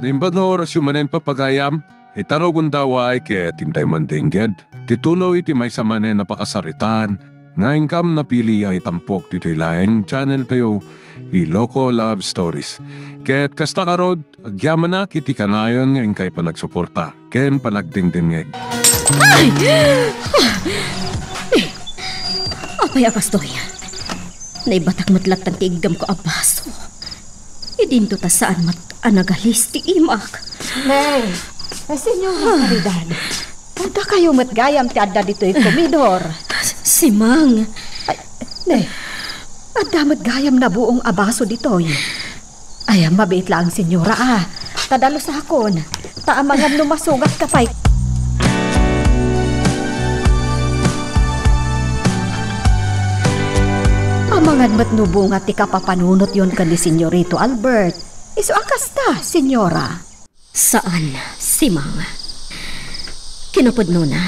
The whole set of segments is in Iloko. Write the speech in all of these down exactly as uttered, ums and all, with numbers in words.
Imbag nga orasyo manen, pagayam, itarugonda way ket intay mandingged ti tuloy ti maysa manen a pakasaritaan nga inkam napili a itampok ditoy laeng channel tayo, Iloko Love Stories. Ket kasta ngarud, agyamanak iti kanayon nga inkay panagsuporta ken panagdingdingngeg. Ay! Eh, apay a kastoy? Naibatak met lattan ti iggamko a baso. Idinto ta saan met a nagalis ti imak. Ne, eh, Senyora Caridad, adda kayo met gayam ti adda ditoy komidor. Simang. Ay, ne, adda met gayam nabuong a baso ditoy. Ay, mabiit laeng, Senyora, a. Ta dalusakon. Ta amangan no masugatka pay. Amangan met no bunga ti kapapanunotyon ken ni Senyorito Albert. Isu a kasta, Senyora. Saan, Simang. Kinapudnona,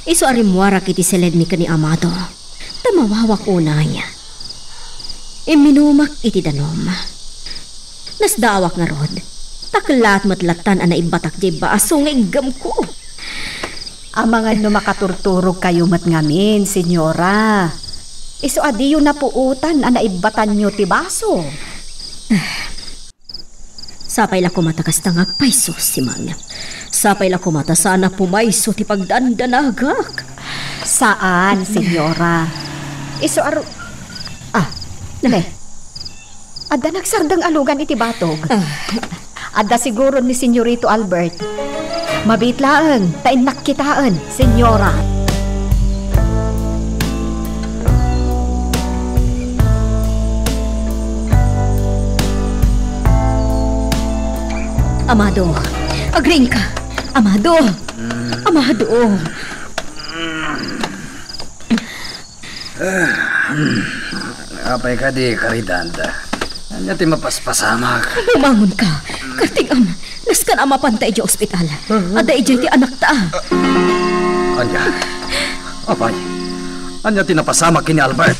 isu a rimmuarak iti siledmi ken ni Amado, ta mawawak unay. Imminumak iti danum. Nasdaawak ngarud, ta kellaat met lattan a naibbatak diay baso nga iggamko. Amangan no makaturturogkayo met ngamin, Senyora. Isu a diyo napuotan a naibbatanyo ti baso. Sapay la koma ta kasta nga agpayso, Simang. Sapay la koma ta saan a pumayso ti pagdandanagak. Saan, Senyora. Isu a ru-, ah, ne. Adda nagsardeng a lugan iti batog. Ah. Adda siguro ni Senyorito Albert. Mabiit laeng, ta innak kitaen, Senyora. Amado, agriingka. Amado. Amado. Apay kadi, Caridad? Ania ti mapaspasamak? Bumangonka. Karting-am, naskan a mapanta idiay ospital. Adda idiay ti anakta. Ania? Apay, ania ti napasamak ken ni Albert?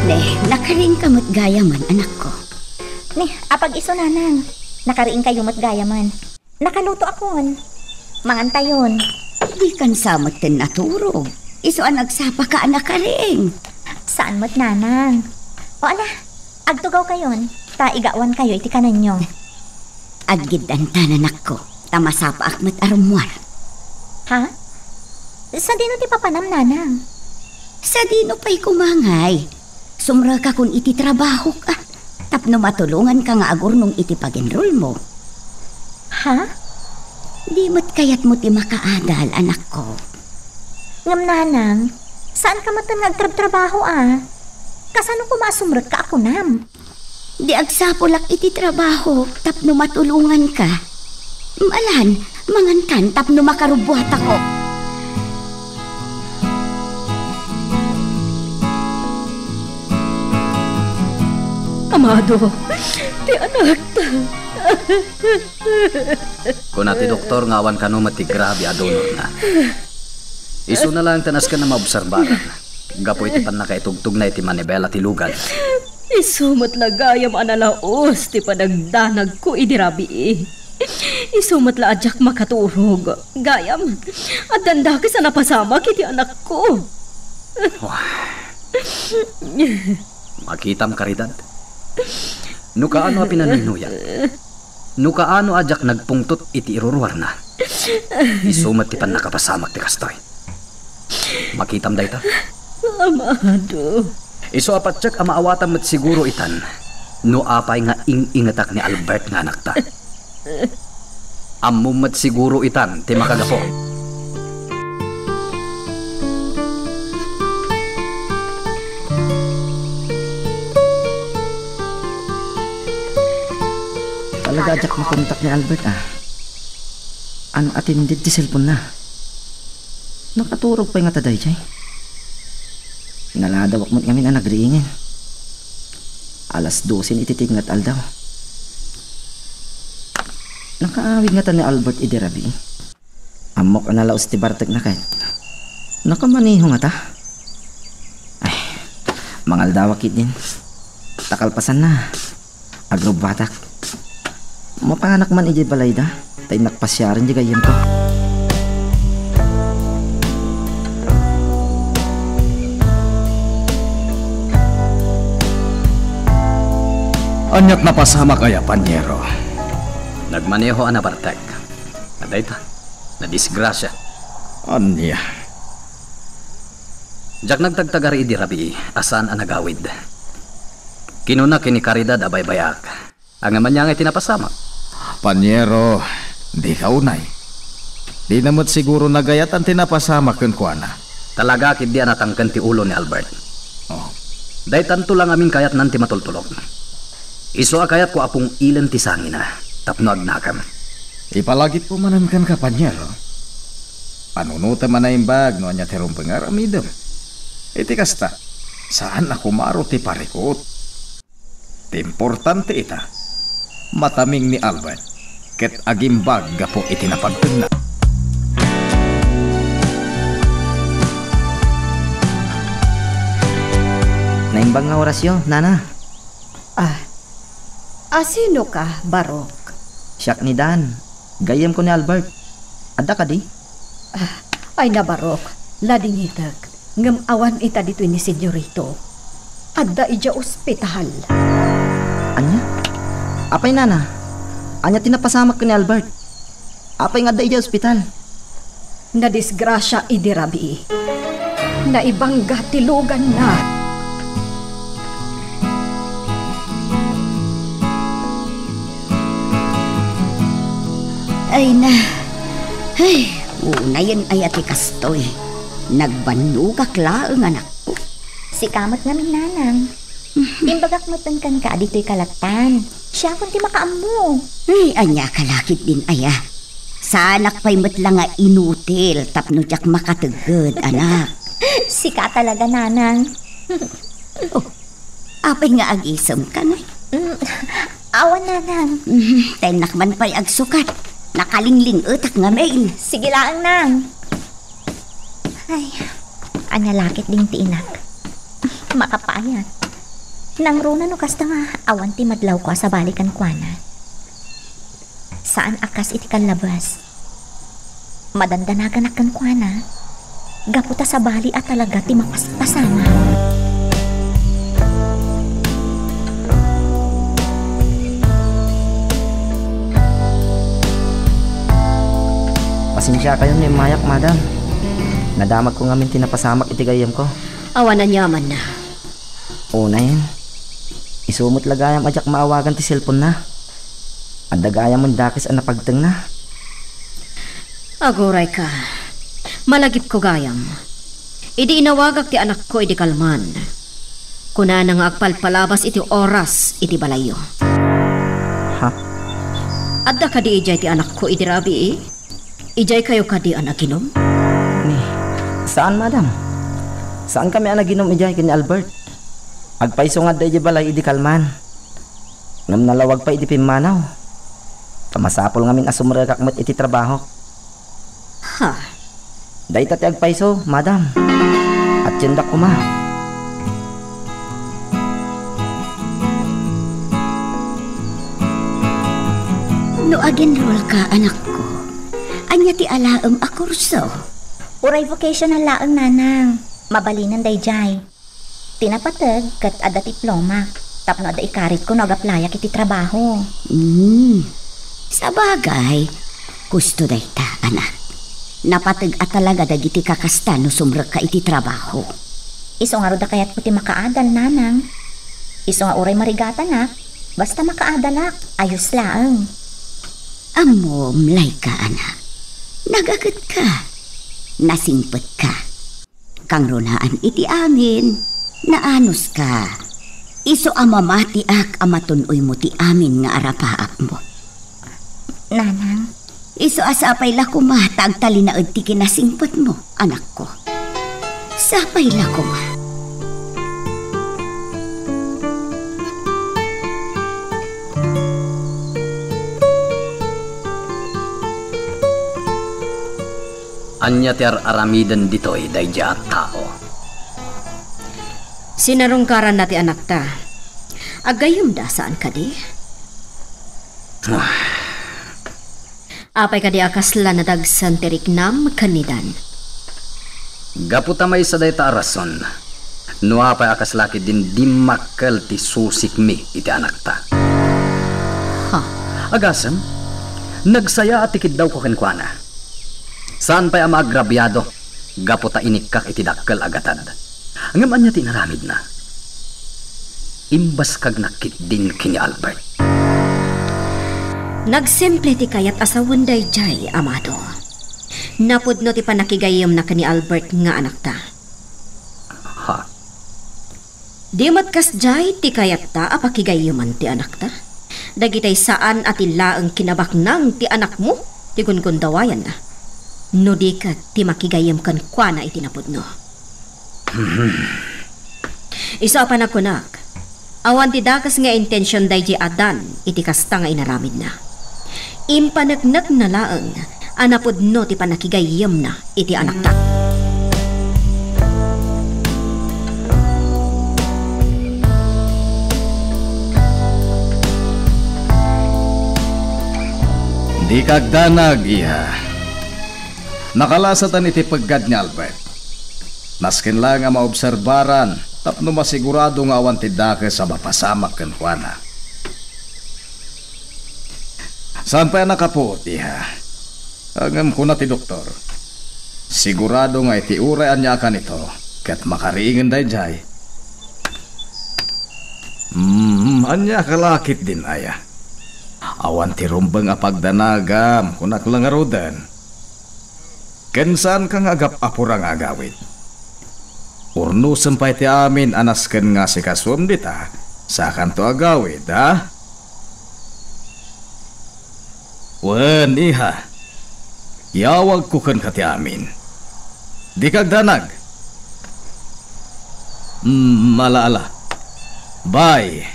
Ne, nakariingka met gayamen, anakko. Ne, apag-isu, nanang. Nakariingkayo met gayamen. Nakalutoakon. Mangantayon. Dikan sa metten naturog. Isu a nagsapaka a nakariing. Saan met, nanang. O ala, agtugawkayon, ta igawankayo iti kanenyo. Aggiddanta, anakko, ta masapaak met a rummuar. Ha? Sadino ti papanam, nanang? Sadino pay koma ngay? Sumrekakon iti trabahok, a, tapno matulonganka nga agurnong iti pag-enrollmo. Ha? Di met kayatmo ti makaadal, anakko. Ngem, nanang, saanka metten nga agtrabtrabaho, a. Kasano koma a sumrekka a kunam? Di agsapulak iti trabahok tapno matulonganka. Malan, mangankan tapno makarubbuatako. Amado, ti anakta. Kuna ti doktor nga awan kano met ti grabe a dunorna. Isuna laeng ti nasken a maobserbaran, gapu iti pannakaitugtogna iti manibela ti lugan. Isu met la gayam a nalaos ti panagdanagko idi rabii. Isu met la a diak makaturog. Gayam, addan dakes a napasamak iti anakko. Wah. Makitam, Caridad? No kaano a pinanuynoyak, no kaano a diak nagpungtot iti iruruarna, isu met ti pannakapasamak ti kastoy. Makitam dayta? Amado. Isu a patiek a maawatam met siguro itan no apay nga ing-ingetak ni Albert nga anakta. Ammom met siguro itan ti makagapu. Talaga a diak makontak ni Albert, a. Ania, attended ti cellphone-na. Nakaturog pay ngata daydiay. Naladawak met ngamin a nagriingen. Alas dosen iti tingngat aldaw. Nakaawid ngata ni Albert idi rabii. Ammok a nalaos ti bartekna ket nakamaneho ngata. Ay, Mangaldawak ketdin. Ta kalpasanna, agrubbuatak. Mapanak man idiay balayda, ta innak pasiaren diay gayyemko. Aniat napasamak aya, panyero? Nagmaneho a nabartek. Dayta, nadisgrasia. Ania? Diak nagtagtagari idi rabii a saan a nagawid. Kinuna ken ni Caridad a baybay-ak. Ngem ania ngay ti napasamak? Panyero, dika unay. Dina met siguro nagayatan ti napasamak kenkuana. Talaga ketdi a natangken ti ulo ni Albert. Oh. Daytanto la ngamin kayatnan ti matultulok. Isu a kayatko a pung-ilen ti sangina tapno agnakem. Ipalagipko manen kenka, panyero. Panunotem a naimbag no ania ti rumbeng nga aramidem. Iti kasta, saan a kumaro ti parikut. Ti importante ita, mataming ni Albert ket agimbag gapu iti napagtengna. Naimbag nga orasyo, nana. Ah, a sino ka, Barok? Siak ni Dan. Gayyemko ni Albert. Adda kadi? Ah, ay na, Barok, ladingitek. Ngem awan ita ditoy ni Senyorito. Adda idiay ospital. Ania? Apay, nana? Ania ti napasamak ken ni Albert? Apay nga adda idiay ospital? Nadisgrasia idi rabii. Naibangga ti luganna. Ay na. Ay, unayen aya ti kastoy. Nagbannogak laeng, anakko. Sika met ngamin, nanang. Imbagak met kenka a ditoy ka lattan. Siakon ti makaammo. Ay, ania ka la ketdin aya? Saanak pay met la nga inutil tapno diak makategged, anak. Sika talaga, nanang. Oh, apay nga agisemka ngay? Mm, awan, nanang. Mhm, tennak man pay agsukat. Nakalingling-etak ngamin. Sige laeng, nang. Ay, ania la ketdin ti inak. Makapayat. Nangruna no kasta nga awan ti madlawko a sabali kenkuana. Saan a kas iti kallabas. Madandanaganak kenkuana. Gapu ta sabali a talaga ti mapaspasamak. Pasensiakayon no immayak, madam. Nadamagko ngamin ti napasamak iti gayyemko. Awan aniamanna. Unayen, isu met la gayam a diak maawagan ti cellphone-na. Adda gayam dakes a napagtengna. Aguray ka. Malagipko gayam. Idi inawagak ti anakko idi kalman, kunana nga agpalpalabas iti oras iti balayyo. Ha? Adda kadi idiay ti anakko idi rabii? Idiay kayo kadi a naginom? Ni, saan, madam. Saan kami a naginom idiay ken ni Albert. Agpayso nga adda idiay balay idi kalman. Ngem nalawag pay idi pimmanaw. Ta masapul ngamin a sumrekak met iti trabahok. Ha? Dayta ti agpayso, madam. Atiendak koma. No ag-enroll ka, anakko, ania ti alaem a kurso? Uray vocational laeng, nanang. Mabalinen daydiay. Ti napateg ket adda ti diploma tapno adda ikaritko no agaplayak iti trabaho. Hmm. Sabagay, kusto dayta, anak. Napateg a talaga dagiti kakasta no sumrekka iti trabaho. Isu ngarud a kayatko ti makaadal, nanang. Isu nga uray marigatanak, basta makaadalak, ayos laeng. Ammom, Laika, anak. Nagagetka. Nasingpetka. Kangrunaan iti amin, naanuska. Isu a mamatiak a matun-oymo ti amin nga arapaapmo. Nanang. Isu a sapay la koma ta agtalinaed ti kinasingpetmo, anakko. Sapay la koma. Ania ti ar-aramiden ditoy daydiay a tao? Sinarungkaranna ti anakta. Aggayyemda, saan kadi? Ah. Apay kadi a kasla nadagsen ti riknam ken ni Dan? Gapu ta maysa dayta a rason, no apay a kasla ketdin dimmakkel ti susikmi iti anakta. Ha? Agasem, nagsayaat ti kiddawko kenkuana. Saan pay a maagrabiado gapu ta inikkak iti dakkel a gatad. Ngem ania ti inaramidna? Imbaskagnak ketdin ken ni Albert. Nagsimple ti kayat a sawen daydiay, Amado. Napudno ti pannakigayyemna ken ni Albert nga anakta. Ha? Di met kasdiay ti kayatta a pakigayyeman ti anakta? Dagitay saan a ti laeng kinabaknang ti anakmo ti gungundawayanna. No di ket ti makigayyem kenkuana iti napudno. Isu a panagkunak, awan ti dakes nga intension daydiay a Dan iti kasta nga inaramidna. Impaneknekna laeng a napudno ti pannakigayyemna iti anakta. Dika agdanag, iha. Nakalasatan iti peggad ni Albert. Nasken laeng a maobserbaran tapno masigurado nga awan ti dakes a mapasamak kenkuana. Saan pay a nakapuot, iha. Ngem kuna ti doktor, sigurado nga iti uray ania a kanito, ket makariingen daydiay. Hmm, ania ka la ketdin aya? Awan ti rumbeng a pagdanagam, kunak la ngaruden. Ken saanka nga agap-apura nga agawid. Urnosem pay ti amin a nasken nga asikasuem dita, saakanto agawid, ha? Wen, iha. Iyawagko kenka ti amin. Dika agdanag. Mm, ala, ala. Bye.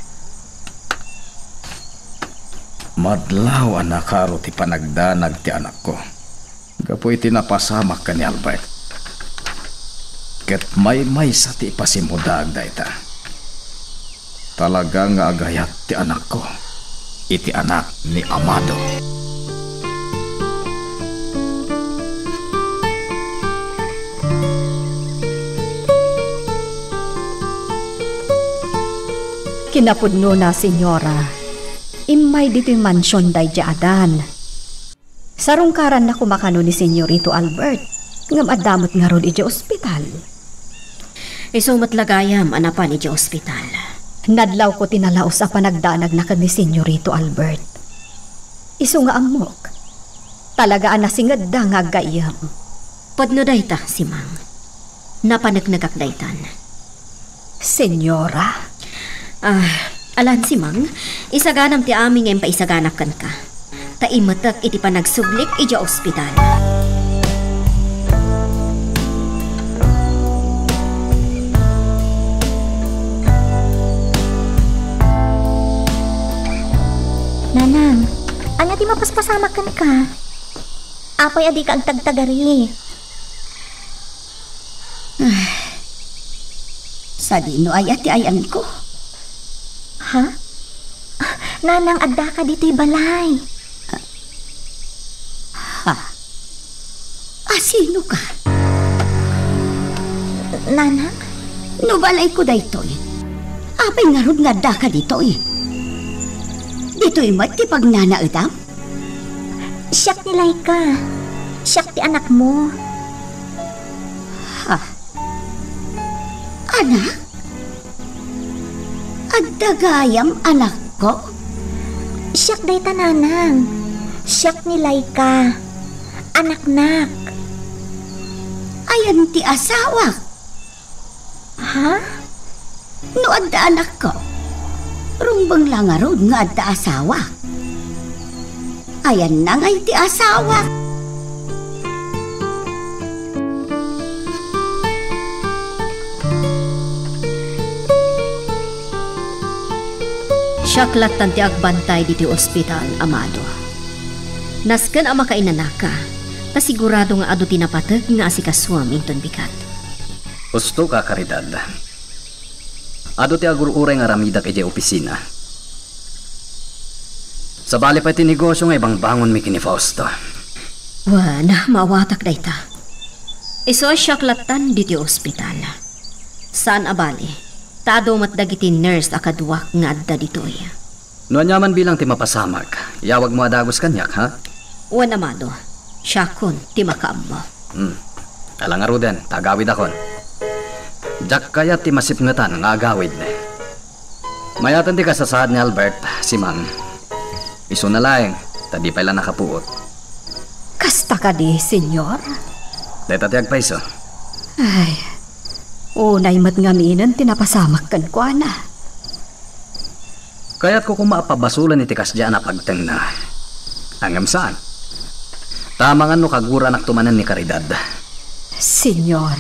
Madlaw a nakaro ti panagdanag ti anakko gapu iti napasamak ken ni Albert. Ket maymaysa ti ipasimudaag dayta. Talaga nga agayat ti anakko iti anak ni Amado. Kinapudnona, Senyora, immay ditoy mansion daydiay a Dan. Sarungkaranna koma kano ni Senyorito Albert, ngem adda met ngarud idiay ospital. Isu met la gayam a napan idiay ospital. Nadlawko ti nalaus a panagdanagna ken ni Senyorito Albert. Isu nga ammok, talaga a nasingedda nga aggayyem. Pudno dayta, Simang. Napaneknekak daytan. Senyora? Ah, alan, Simang, isaganam ti amin nga impaisaganak kenka. Ta imetek iti panagsublik idiay ospital. Nanang, ania ti mapaspasamak kenka? Apay a dika agtagtagari? Sadino aya ti ayanko? Ha? Nanang, addaka ditoy balay. Ha? Asino ka? Nanang? No balayko daytoy, apay ngarud nga addaka ditoy? Ditoy met ti pagnanaedam? Siak ni Laika. Siak ti anakmo. Ha? Anak? Adda gayam anakko? Siak dayta, Nanang. Siak ni Laika. Anaknak. Ayan ti asawak? Ha? No adda anakko, rumbeng la ngarud nga adda asawa. Ayanna ngay ti asawa. Siak lattan ti agbantay ditoy ospital, Amado. Nasken a makainanaka, ta sigurado nga adu ti napateg nga asikasuam inton bigat. Husto ka, Caridad. Adu ti agur-uray nga aramidek idiay opisina. Sabali pay ti negosio nga ibangbangonmi ken ni Fausto. Wen, maawatak dayta. Isu a siak lattan ditoy ospital. Saan a bale, ta adu met dagiti nurse a kaduak nga adda ditoy. No ania man bilang ti mapasamak, iyawagmo a dagus kaniak, ha? Wen, amado, siakon ti makaammo. Hmm. Ala ngaruden, ta agawidakon. Diak kayat ti masipngetan nga agawid. Mayaten ti kasasaad ni Albert, si Mang. Isuna laeng, ta di pay la nakapuot. Kasta kadi, Senyor? Dayta ti agpayso. Ay, unay met ngaminen ti napasamak kenkuana. Kayatko koma a pabasolen iti kasdiay a napagtengna. Ngem saan. Ta amangan no kaguranakto manen ni Caridad. Senyor.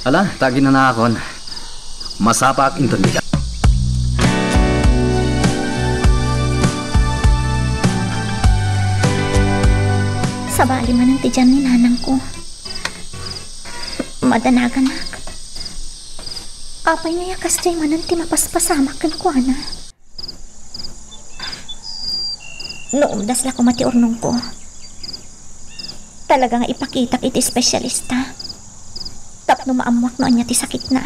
Ala, ta aginanaakon. Masapaak inton dika. Sabali manen ti dian ni nanangko. Madanaganak. Apay ngay a kasdiay manen ti mapaspasamak kenkuana? No umdas la koma ti urnongko, talaga nga ipakitak iti espesyalista tapno maammoak no ania ti sakitna.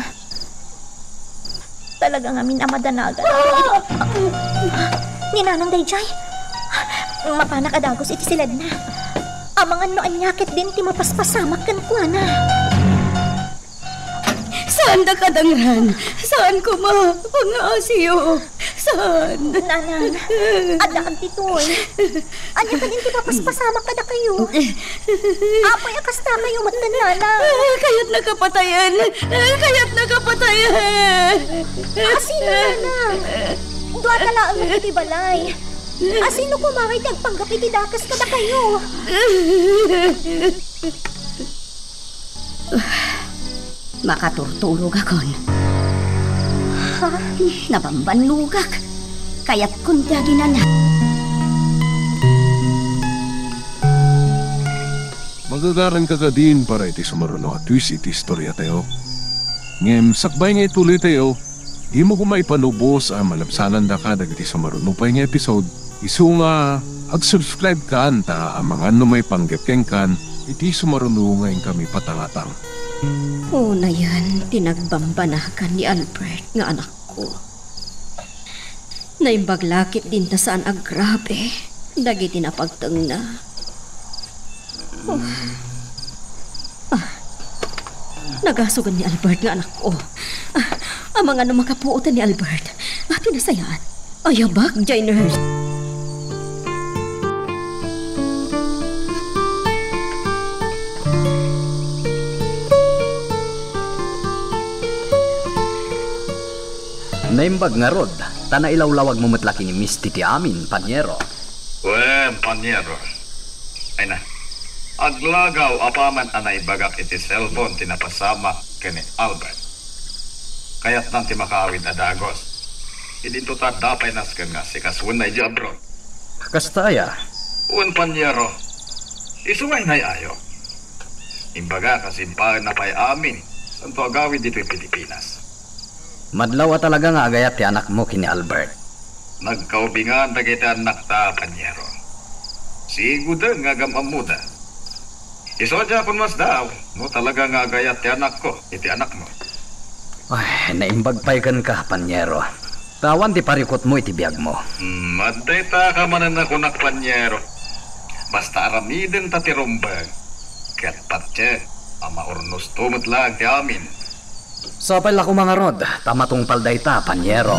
Talaga ngamin a madanagan. Ni Nanang daydiay. Mapanak a dagus iti siledna. Amangan no ania ketdin ti mapaspasamak kenkuana. Saan da kadangran? Saan koma? Pangaasiyo. Saan? Nanang, addaan ti toy. Ania kadin ti mapaspasamak kadakayo? Apay a kastakayo met, Nanang? Ah, kayatna kapatayen. Ah, kayatna kapatayen. Asino, Nanang? Duata laeng met iti balay. Asino koma ngay ti agpanggep iti dakes kadakayo? Makaturturogakon. Ha? Nabambannogak. Kayatkon ti aginana. Magagaranka kadin para iti sumaruno a twist iti istoriatayo. Ngem sakbay nga ituloytayo, dimo koma ipalubos a malabsanandaka dagiti sumaruno pay nga episode. Isu nga, ag-subscribe kan ta amangan no maipanggep kenkan iti sumaruno nga inkami patangatang. Unayen ti nagbambanakan ni Albert nga anakko. Naimbag la ketdin ta saan a grabe dagiti napagtengna. Oh. Ah. Nagasogan ni Albert nga anakko. Ah, amangan no makapuotan ni Albert. Ah, ti nasayaat. Ayabak, Jainer. Naimbag ngarud, ta nailawlawagmo met la ken ni Misty ti amin, Panyero. Wen, Panyero. Ay na, aglagaw apaman a naibagak iti cellphone ti napasamak ken ni Albert. Kayatnan ti makaawid a dagus. Idinto ta adda pay nasken nga asikasoenna idiay abroad. Kasta aya? Wen, Panyero. Isu nga inay-ayo. Imbagak a simpaenna pay amin, santo agawid ditoy Pilipinas. Madlaw a talaga nga agayat ti anakmo ken ni Albert. Nagkaubingan dagiti annakta, Panyero. Sigoden nga agam-ammoda. Isu a diakon masdaaw, no talaga nga agayat ti anakko iti anakmo. Ay, naimbag pay kenka, Panyero. Ta awan ti parikutmo iti biagmo. Hmm, adda ita ka manen a kunak, Panyero. Basta aramidenta ti rumbeng. Ket patien a maurnosto met laeng ti amin. Sapay la koma ngarud, ta matungpal dayta, Panyero.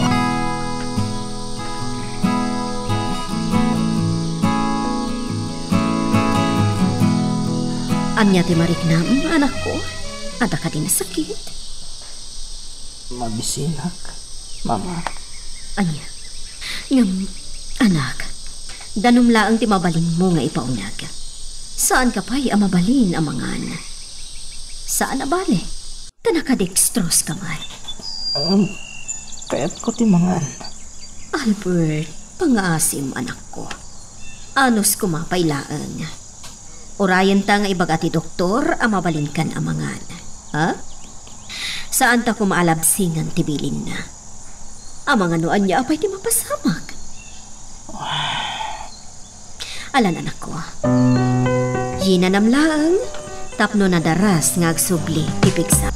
Ania ti mariknam, anakko? Adda kadi nasakit? Mabisinak, Mama. Ania? Ngem, anak, danum laeng ti mabalinmo nga ipauneg. Saanka pay a mabalin a mangan. Saan a bale. Ta nakadextrose ka man. Um, kayatko ti mangan. Albert, pangaasim, anakko. Anus koma pay laeng. Urayenta nga ibaga ti doktor a mabalinkan a mangan. Ha? Saanta koma a labsingan ti bilinna. Amangan no ania a pay ti mapasamak. Alan, anakko. Yinanam laeng tapno nadaras nga agsubli ti pigsa.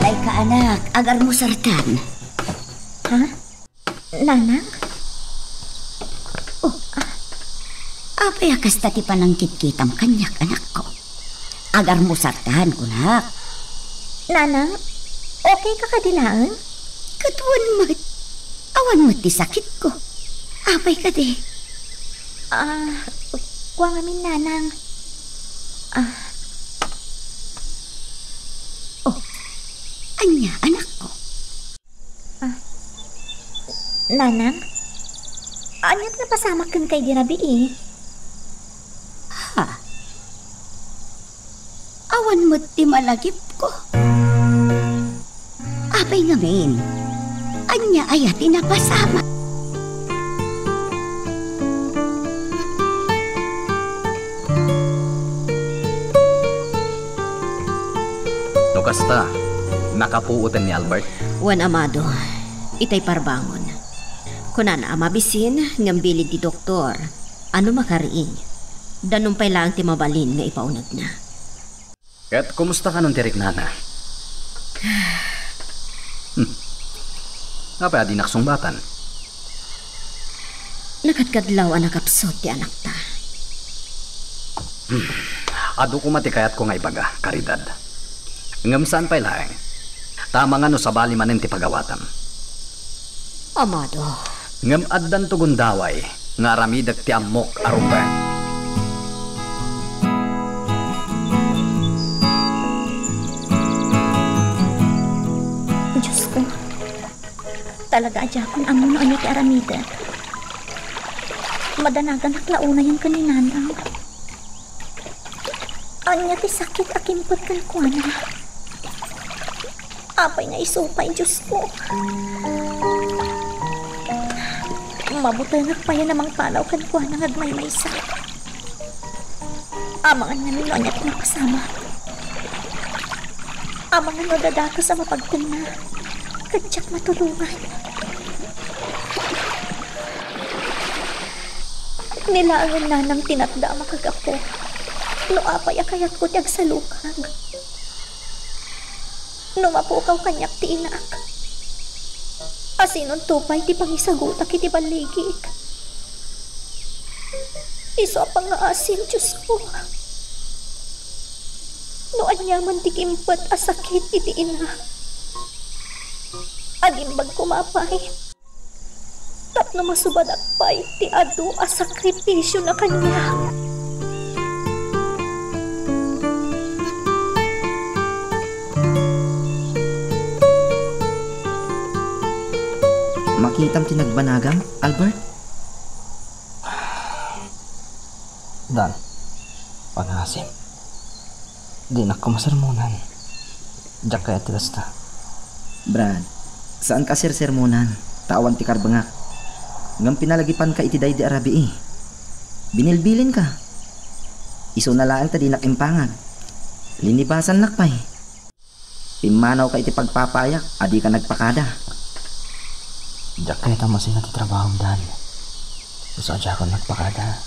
Layka, anak, agarmusartan. Ha? Nanang? Oh, ah. Apay a kasta ti panangkitkitam kaniak, anakko? Agarmusartan, kunak. Nanang, okay ka kadi laeng? Ket wen met. Awan met ti sakitko. Apay kadi? Ah, kua ngamin, Nanang. Ah. Oh, ania, anakko? Ah, Nanang? Ania ti napasamak kenka idi rabii? Ha? Awan met ti malagipko. Apay ngamin? Ania aya ti napasamak? No kasta, nakapuoten ni Albert? Wen, amado, itay parbangon. Kunana a mabisin ngem bilin ti doktor a no makariing, danum pay laeng ti mabalin nga ipaunegna. Ket kumusta kanon ti riknana? Hmm. Apay a dinak sungbatan? Nagkadkadlaw a nakapsut ti anakta. Hmm. Adu koma ti kayatko nga ibaga, Caridad. Ngem saan pay laeng. Ta amangan no sabali manen ti pagawatam. Amado. Ngem addanto gundaway nga aramidek ti ammok a rumbeng. Diosko, talaga a diakon ammo no ania ti aramidek. Madanaganak la unayen ken ni Nanang. Ania ti sakit a kimpet kenkuana? Apay nga isu pay, Diosko? Mabutengek payen a mangpanaw kenkuana nga agmaymaysa. Amangan ngamin no ania ti mapasamak. Amangan no adda dakes a mapagtenna ket diak matulongan. Ni laengen, Nanang, ti natda a makagapu. No apay a kayatko ti agsalukag. No mapukaw kaniak ti inak, asinonto pay ti pangisagutak iti balligik? Isu a pangngaasim, Diosko. No ania man ti kimpet a sakit iti inak, agimbag koma pay tapno masubadak pay ti adu a sakripisiona kaniak. Makitam ti nagbanagam, Albert? Dan, pangngaasim. Dinak koma sermonan. Diak kayat ti kasta. Brad, saanka a sersermonan, ta awan ti karbengak. Ngem pinalagipanka iti daydi a rabii. Binilbilinka. Isuna laeng ta dinak impangag. Linibasannak pay. Pimmanawka iti pagpapayak a dika nagpakada. Diak kayat a masina ti trabahom, Dan. Isu a diakon nagpakada.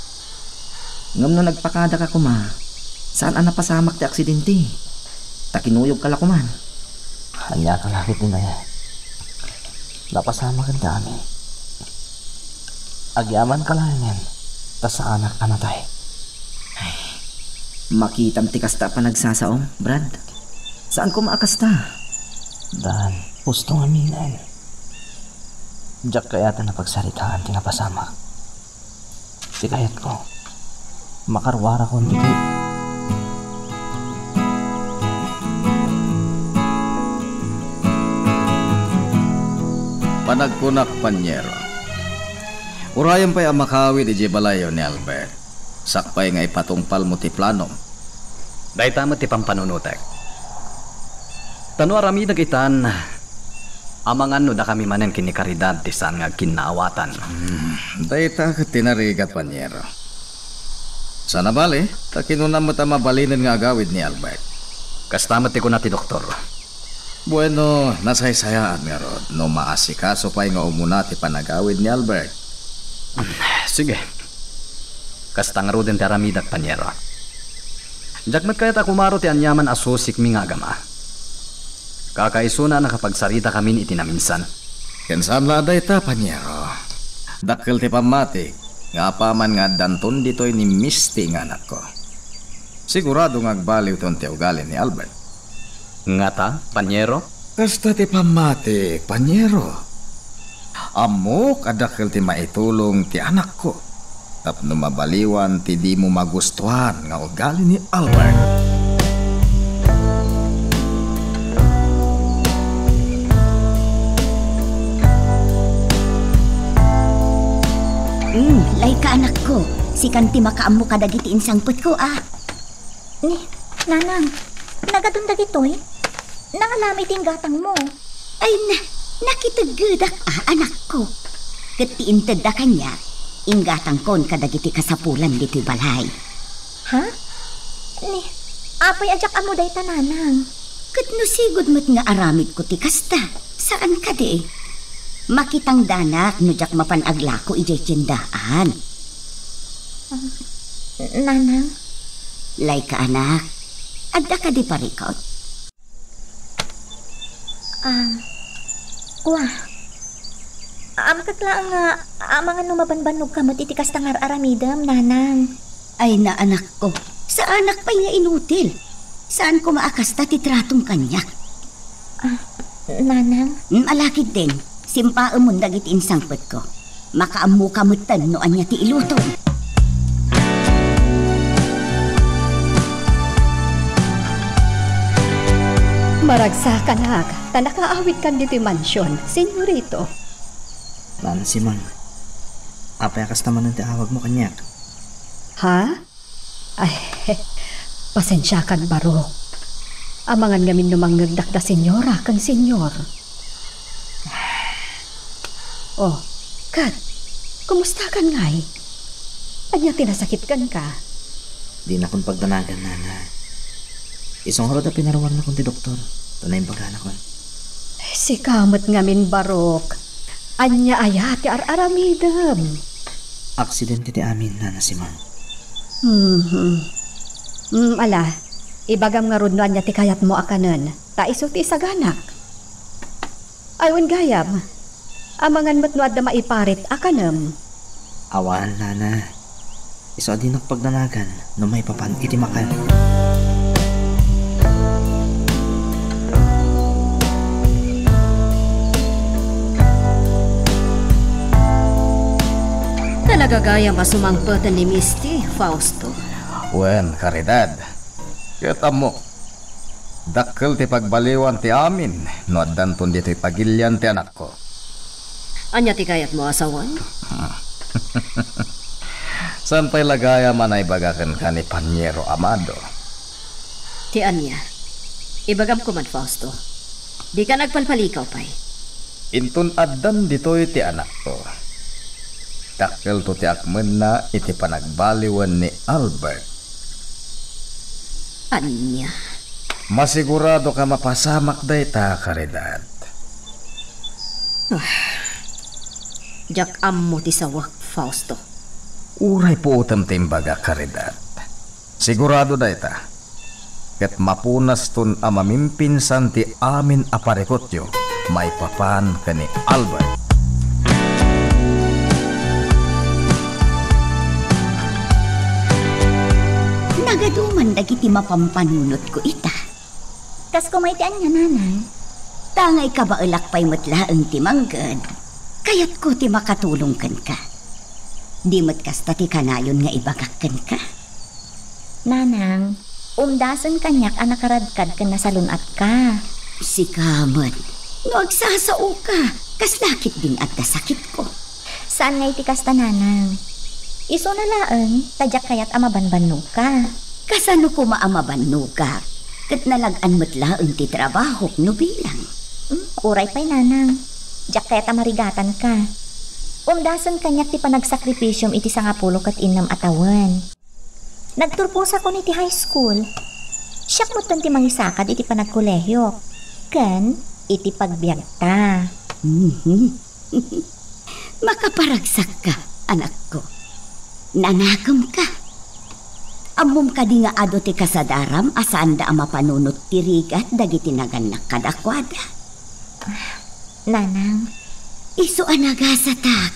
Ngem no nagpakadaka koma, saan a napasamak ti aksidente. Ta kinuyogka la koman. Ania ka la ket ni Maya? Napasamaken ti amin. Agyamankami laengen, ta saanak a natay. Ay, makitam ti kasta a panagsasaom, Brad. Saan koma a kasta? Dan, husto ngaminen. Diak kayaten a pagsaritaan ti napasamak. Ti kayatko, makaruarakon ditoy. Panagkunak, Panyero. Urayem pay a makawid idiay balayyo ni Albert. Sakbay nga ipatungpalmo ti planom. Dayta met ti pampanunotek. Ta no aramidek itan, amangan no dakami manen ken ni Caridad ti saan nga agkinnaawatan. Hmm, dayta ket ti narigat, Panyero. Saan a bale, ta kinunam met a mabalinen nga agawid ni Albert. Kasta met ti kuna ti doktor. Bueno, nasaysayaat ngarud no maasikaso pay nga umuna ti panagawid ni Albert. Sige. Kasta ngaruden ti aramidak, Paniero. Diak met kayat a kumaro ti aniaman a susikmi nga agama. Kakaisuna a nakapagsarita kamin iti naminsan. Ken saan la a dayta, Paniero. Dakkel ti pammatik nga apaman nga addanton ditoy ni Misty nga anakko. Sigurado nga agbaliwton ti ugali ni Albert. Ngata, Paniero? Kasta ti pammatik, Paniero. Ammok a dakkel ti maitulong ti anakko tapno mabaliwan ti dimo magustuan nga ugali ni Albert. Mm, layka, anakko. Sikan ti makaammo kadagiti insangpetko, a. Ni, Nanang, nagadun dagitoy? Nangalam iti inggatangmo. Ay na, nakiteggedak a, anakko. Ket ti intedda kaniak, inggatangkon kadagiti kasapulan ditoy balay. Ha? Ni, apay a diak ammo dayta, Nanang? Ket no sigud met nga aramidko ti kasta, saan kadi? Makitangdanak no diak mapan aglako idiay tiendaan. Ah, Nanang? Layka, anak. Adda kadi parikut? Ah, kua. Ammok laeng nga amangan no mabanbannogka met iti kasta nga ar-aramidem, Nanang. Ay na, anakko. Saanak pay nga inutil. Saan koma a kasta ti tratom kaniak. Ah, Nanang? Mm, ala ketdin. Simpaemon dagiti insangpetko. Makaammoka metten no ania ti ilutom. Maragsakanak, ta nakaawidkan ditoy mansion, senyorito. Nana Simang, apay a kasta manen ti awagmo kaniak? Ha? Ay, pasensiakan, barok. Amangan ngamin no mangngegdak da senyora ken senyor. Oh, ket, kumustakan ngay? Ania ti nasakit kenka? Dinakon pagdanagan, nana. Isu ngarud a pinaruarnakon ti doktor, ta naimbagana kon. Sika met ngamin, barok. Ania aya ti ar-aramidem? Aksidente ti amin, Nana Simang. Mhm. Mm, ala, ibagam ngarud no ania ti kayatmo a kanen, ta isu ti isaganak. Ay, wen gayam, amangan met no adda maiparit a kanem. Awan, nana. Isu a dinak pagdanagan no maipapan iti makan. Talaga gayam a sumangpeten ni Misty, Fausto. Wen, Caridad. Ket ammok, dakkel ti pagbaliwan ti amin no addanton ditoy pagilian ti anakko. Ania ti kayatmo a sawen? Saan pay la gayam a naibaga kenka ni Paniero Amado? Ti ania? Ibagam koman, Fausto. Dika nagpalpalikaw pay. Inton addan ditoy ti anakko, dakkelto ti akmenna iti panagbaliwen ni Albert. Ania? Masigurado ka mapasamak dayta, Caridad. Ah, diak ammo ti sawek, Fausto. Uray puotem ti imbagak, Caridad. Sigurado dayta. Ket mapunaston a mamimpinsan ti amin a parikutyo maipapan ken ni Albert. Nagaduman dagiti mapampanunotko ita. Kas koma iti ania, nanang? Ta nga ikabaelak pay met laeng ti mangged, kayatko ti makatulong kenka. Di met kasta ti kanayon nga ibagak kenka. Nanang, umdasen kaniak a nakaradkad ken nasalun-atka. Sika met, no agsasaoka, kasla ketdin adda sakitko. Saan nga iti kasta, nanang. Isuna laeng, ta diak kayat a mabanbannoka. Kasano koma a mabannogak? Ket nalag-an met laeng ti trabahok no bilang. Hmm, uray pay, nanang. Diak kayat a marigatanka. Umdasen kaniak ti panagsakripisyom iti sangapulo ket innem a tawen. Nagturposakon iti high school. Siak metten ti mangisakad iti panagkolehiok ken iti pagbiagta. Mhm. Makaparagsak ka, anakko. Nangakem ka. Ammom kadi nga adu ti kasadaram a saanda a mapanunot ti rigat dagiti nagannak kadakuada? Nanang. Isu a nagasatak.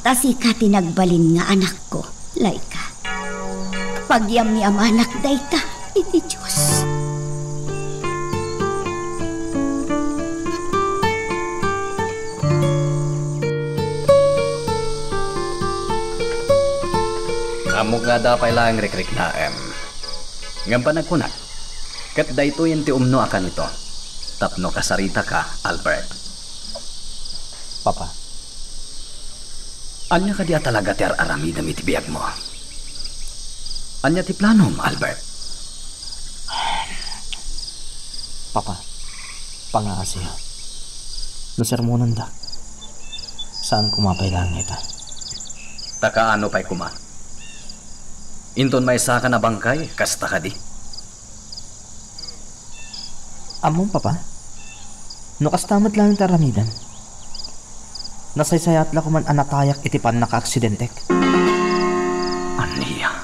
Ta sika ti nagbalin nga anakko, Laika. Pagyamyamanak dayta iti Dios. Ammok nga adda pay laeng rikriknaem. Ngem panagkunak, ket daytoyen ti umno a kanito, tapno kasaritaka, Albert. Papa. Ania kadi a talaga ti ar-aramidem iti biagmo? Ania ti planom, Albert? Papa, pangaasiyo. No sermonandak, saan koma pay laeng ita. Ta kaano pay koma? Inton maysakan a bangkay, kasta kadi? Ammom, Papa? No kasta met laeng ti aramidem, nasaysayaat la koman a natayak iti pannakaaksidentek. Ania?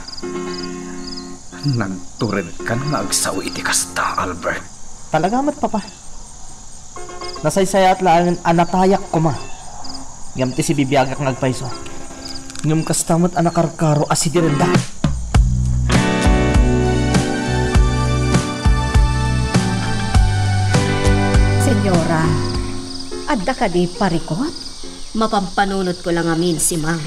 Nagturedkan nga agsao iti kasta, Albert? Talaga met, Papa. Nasaysayaat laengen a natayak koma. Ngem ti sibibiagak nga agpayso. Ngem kasta met a nakarkaro a sidirendak. Senyora, adda kadi parikut? Mapampanunotko la ngamin, Simang.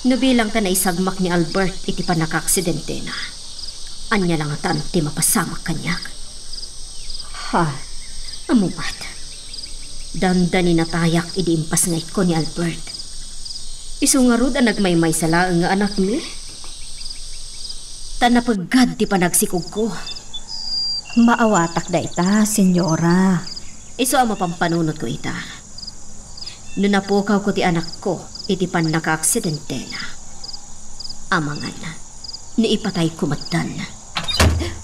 No bilang ta naisagmak ni Albert iti pannakaaksidentena, ania la ngatan ti mapasamak kaniak? Ha, ammom met. Dandani natayak idi impasngayko ni Albert. Isu ngarud a nagmaymaysa laeng nga anakmi. Ta napeggad ti panagsikogko. Maawatak dayta, Senyora. Isu a mapampanunotko ita. No napukawko ti anakko iti pannakaaksidentena, amangan no ipatayko metten.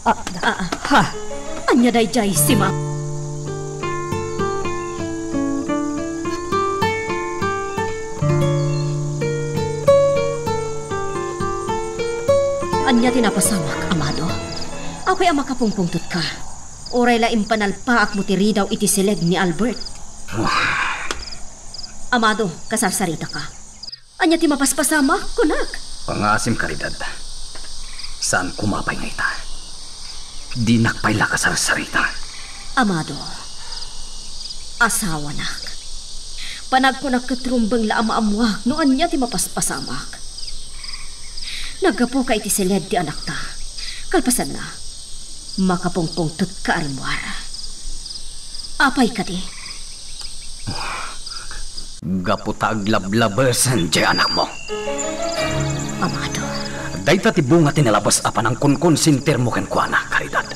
Ah, ah, ha? Ania daydiay, Simang? Ania ti napasamak, Amado? Apay a makapungpungtotka? Uray la impanalpaakmo ti ridaw iti siled ni Albert. Amado, kasarsaritaka. Ania ti mapaspasamak, kunak? Pangaasim, Caridad. Saan koma pay nga ita. Dinak pay la kasarsarita. Amado, asawanak. Panagkunak ket rumbeng la a maammoak no ania ti mapaspasamak. Naggapuka iti siled ti anakta. Kalpasanna, makapungpungtotka a rimmuar. Apay kadi? Gapu ta aglablabesen diay anakmo. Amado. Dayta ti bunga ti nalabes a panangkonkonsentirmo kenkuana, Caridad.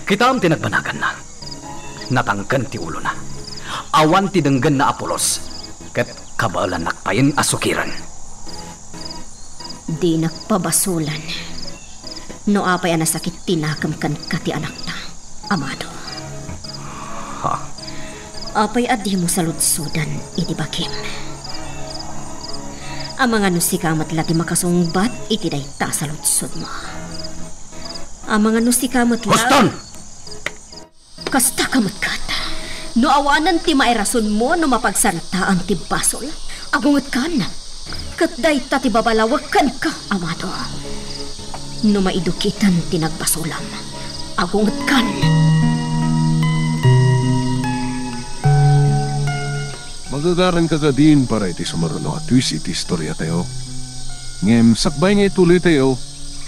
Kitaem ti nagbanaganna. Natangken ti ulona. Awan ti denggenna a pulos. Ket kabaelannak payen a sukiren. Dinak pabasolen no apay a nasakit ti nakem kenka ti anakta, Amado. Ha? Apay a dimo saludsoden iti bagim? Amangan no sika met la ti makasungbat iti dayta a saludsodmo. Amangan no sika met la... Huston! Kasta ka met ket, no awanen ti mairasonmo no mapagsaritaan ti basol, agungetkan. Ket dayta ti babalawek kenka, Amado. No maidukiten ti nagbasolam, agungetkan. Magagaranka kadin para iti sumaruno a twist iti istoriatayo. Ngem sakbay nga ituloytayo,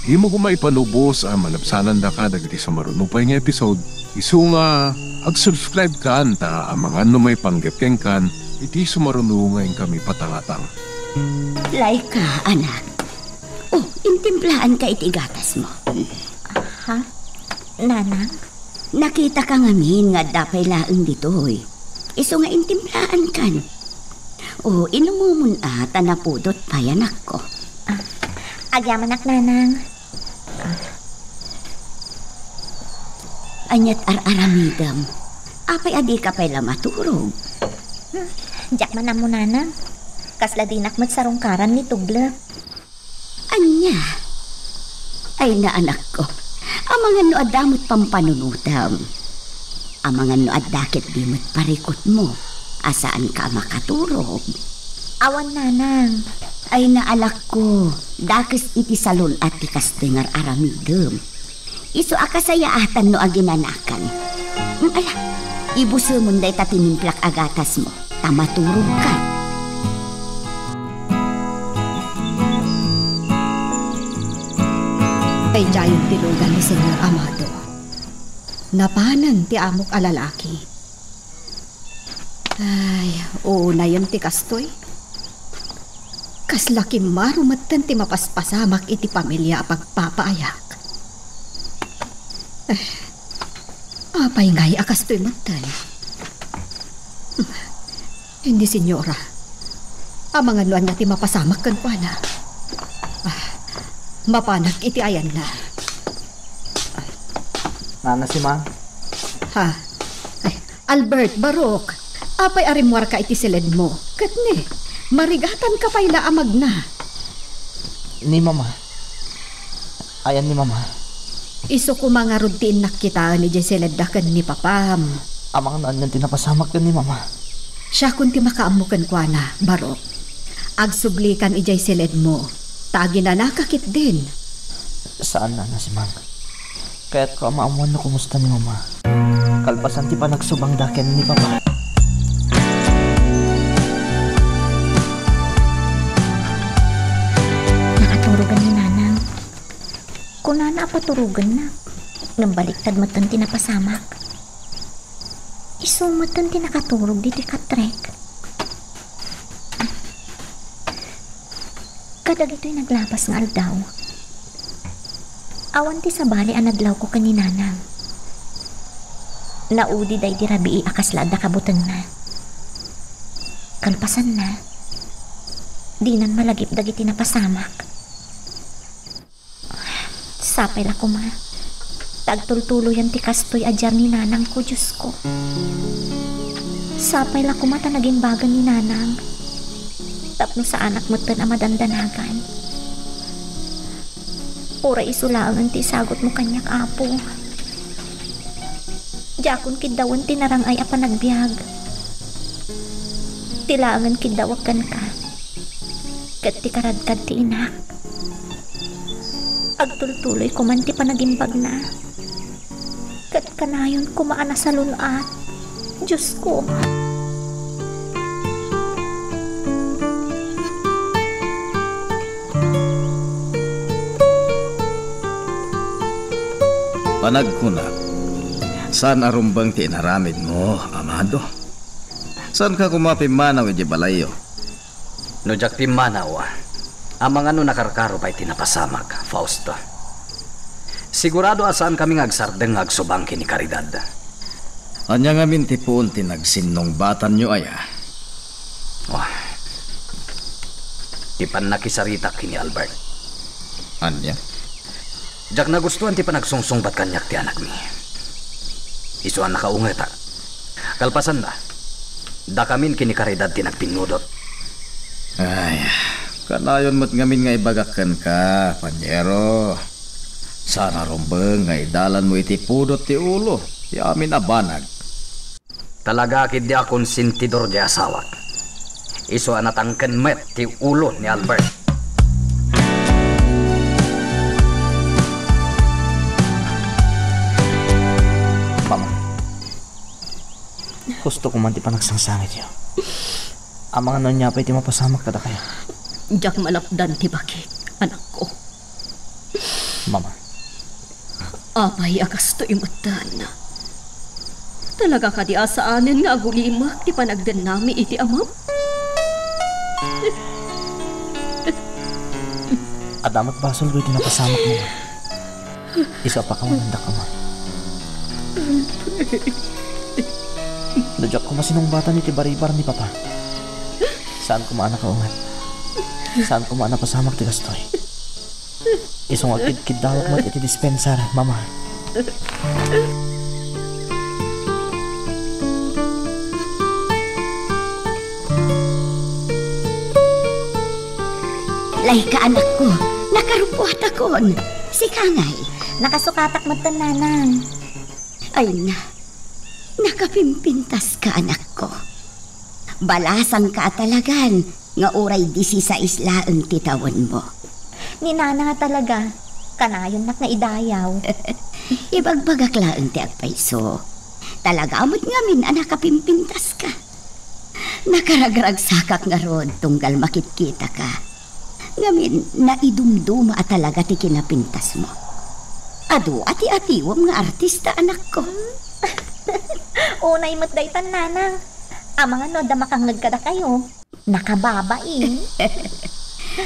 dimo koma ipalubos a malabsanandaka dagiti sumaruno pay nga episode. Isu nga, ag-subscribe kan ta amangan no maipanggep kenkan iti sumaruno nga inkami patangatang. Laika, anak. Oh, intimplaanka iti gatasmo. Ha? Nanang? Nakitaka ngamin nga adda pay laeng ditoy. Isu nga intimplaankan. O, inumomon a ta napudot pay, anakko. Ah, agyamanak, Nanang. Ah. Ania ti ar-aramidem? Apay a dika pay la maturog? Hmm, diak man ammo, Nanang. Kasla dinak met sarungkaran ni tublek. Ania? Ay, naanakko. Amangan no adda met pampanunotem. Amangan no adda ketdi met parikutmo a saanka a makaturog. Awan, Nanang. Ay, naalakko. Dakes iti salun-at ti kastoy nga ar-aramidem. Isu a kasayaatan no aginanakan. Mm, ala, ibusemon dayta tinimplak a gatasmo, ta maturogka. Daydiayen ti lugan ni Señor Amado. Napanen ti amok a lalaki. Ay, unayen ti kastoy. Kasla kimmaro metten ti mapaspasamak iti pamilia a pagpapaayak. Eh, apay ngay a kastoy metten? Hindi, senyora. Amangan no ania ti mapasamak kenkuana. Ah, mapanak iti ayanna. Nana Simang? Ha? Ay, Albert, Barok, apay a rimmuarka iti siledmo? Ket ne, marigatanka pay la a magna. Ni Mama. Ayan ni Mama. Isu koma ngarud ti innak kitaen idiay siledda ken ni Papam. Amangan no anian ti napasamak ken ni Mama. Siakon ti makaammo kenkuana, Barok. Agsublikan idiay siledmo, ta aginanaka ketdin. Saan, Nana Simang. Kayatko a maammuan no kumusta ni Mama. Kalpasan ti panagsubangda ken ni Papa. Nakaturogan ni Nanang. Kunana a paturoganna. Ngem baliktad metten ti napasamak. Isu metten ti nakaturog ditoy katrek. Kadagitoy naglabas nga aldaw, awan ti sabali a nadlawko ken ni Nanang. Naudi daydi rabii a kasla adda kabutenna. Kalpasanna, dinan malagip dagiti napasamak. Sapay la koma ta agtultuloyan ti kastoy a diar ni Nanangko, Diosko. Sapay la koma ta nagimbagan ni Nanang tapno saanak metten a madandanagan. Uray isu laengen ti isagutmo kaniak, Apo. Diakon kiddawen ti narang-ay a panagbiag. Ti laengen kiddawek kenka ket ti karadkad ti inak. Agtultuloy koman ti panagimbagna, ket kanayon koma a nasalun-at, Diosko. Panagkunak, saan a rumbeng ti inaramidmo, Amado? Saanka koma pimmanaw idiay balayyo? No diak pimmanaw, amangan no nakarkaro pay ti napasamak, Fausto. Sigurado a saankami nga agsardeng nga agsubang ken ni Caridad. Ania ngamin ti puon ti nagsinnungbatanyo aya? Oh, ti pannakisaritak ken ni Albert. Ania? Diak nagustuan ti panagsungsungbat kaniak ti anakmi. Isu a nakaungetak. Kalpasanna, dakamin ken ni Caridad ti nagpinnudot. Ay, kanayon met ngamin nga ibagak kenka, panyero. Saan a rumbeng nga idalanmo iti pudot ti ulo ti amin a banag. Talaga ketdi a konsentidor diay asawak. Isu a natangken met ti ulo ni Albert. Mama, gusto ko man ti panagsangsangityo. Amangan no ania pay ti mapasamak kadakayo. Diak malapdan ti bakit, anakko. Mama. Apay a kastoy metten? Talaga kadi a saanen nga agulimek ti panagdennami iti amam? Adda met basol dagiti napasamak, Mama. Isu a pakawanendak, Ama. No diak koma sinungbatan iti baribar ni Papa, saan koma a nakaunget. Saan koma a napasamak ti kastoy. Isu nga agkidkiddawak met iti dispensar, Mama. Ay, kaanakko, nakarupuatakon. Sika ngay. Nakasukatak metten, Nanang. Ay na, nakapimpintaska, anakko. Balasangka a talagan nga uray disisais laeng ti tawenmo. Ni Nana nga talaga, kanayonnak nga idayaw. Ibagbagak laeng ti agpayso. Talaga met ngamin a nakapimpintaska. Nakaragragsakak ngarud tunggal makitkitaka. Ngamin, naidumduma a talaga ti kinapintasmo. Adu a ti atiwem nga artista, anakko. Unay met daytan, Nanang. Amangan no adda makangngeg kadakayo. Nakababain.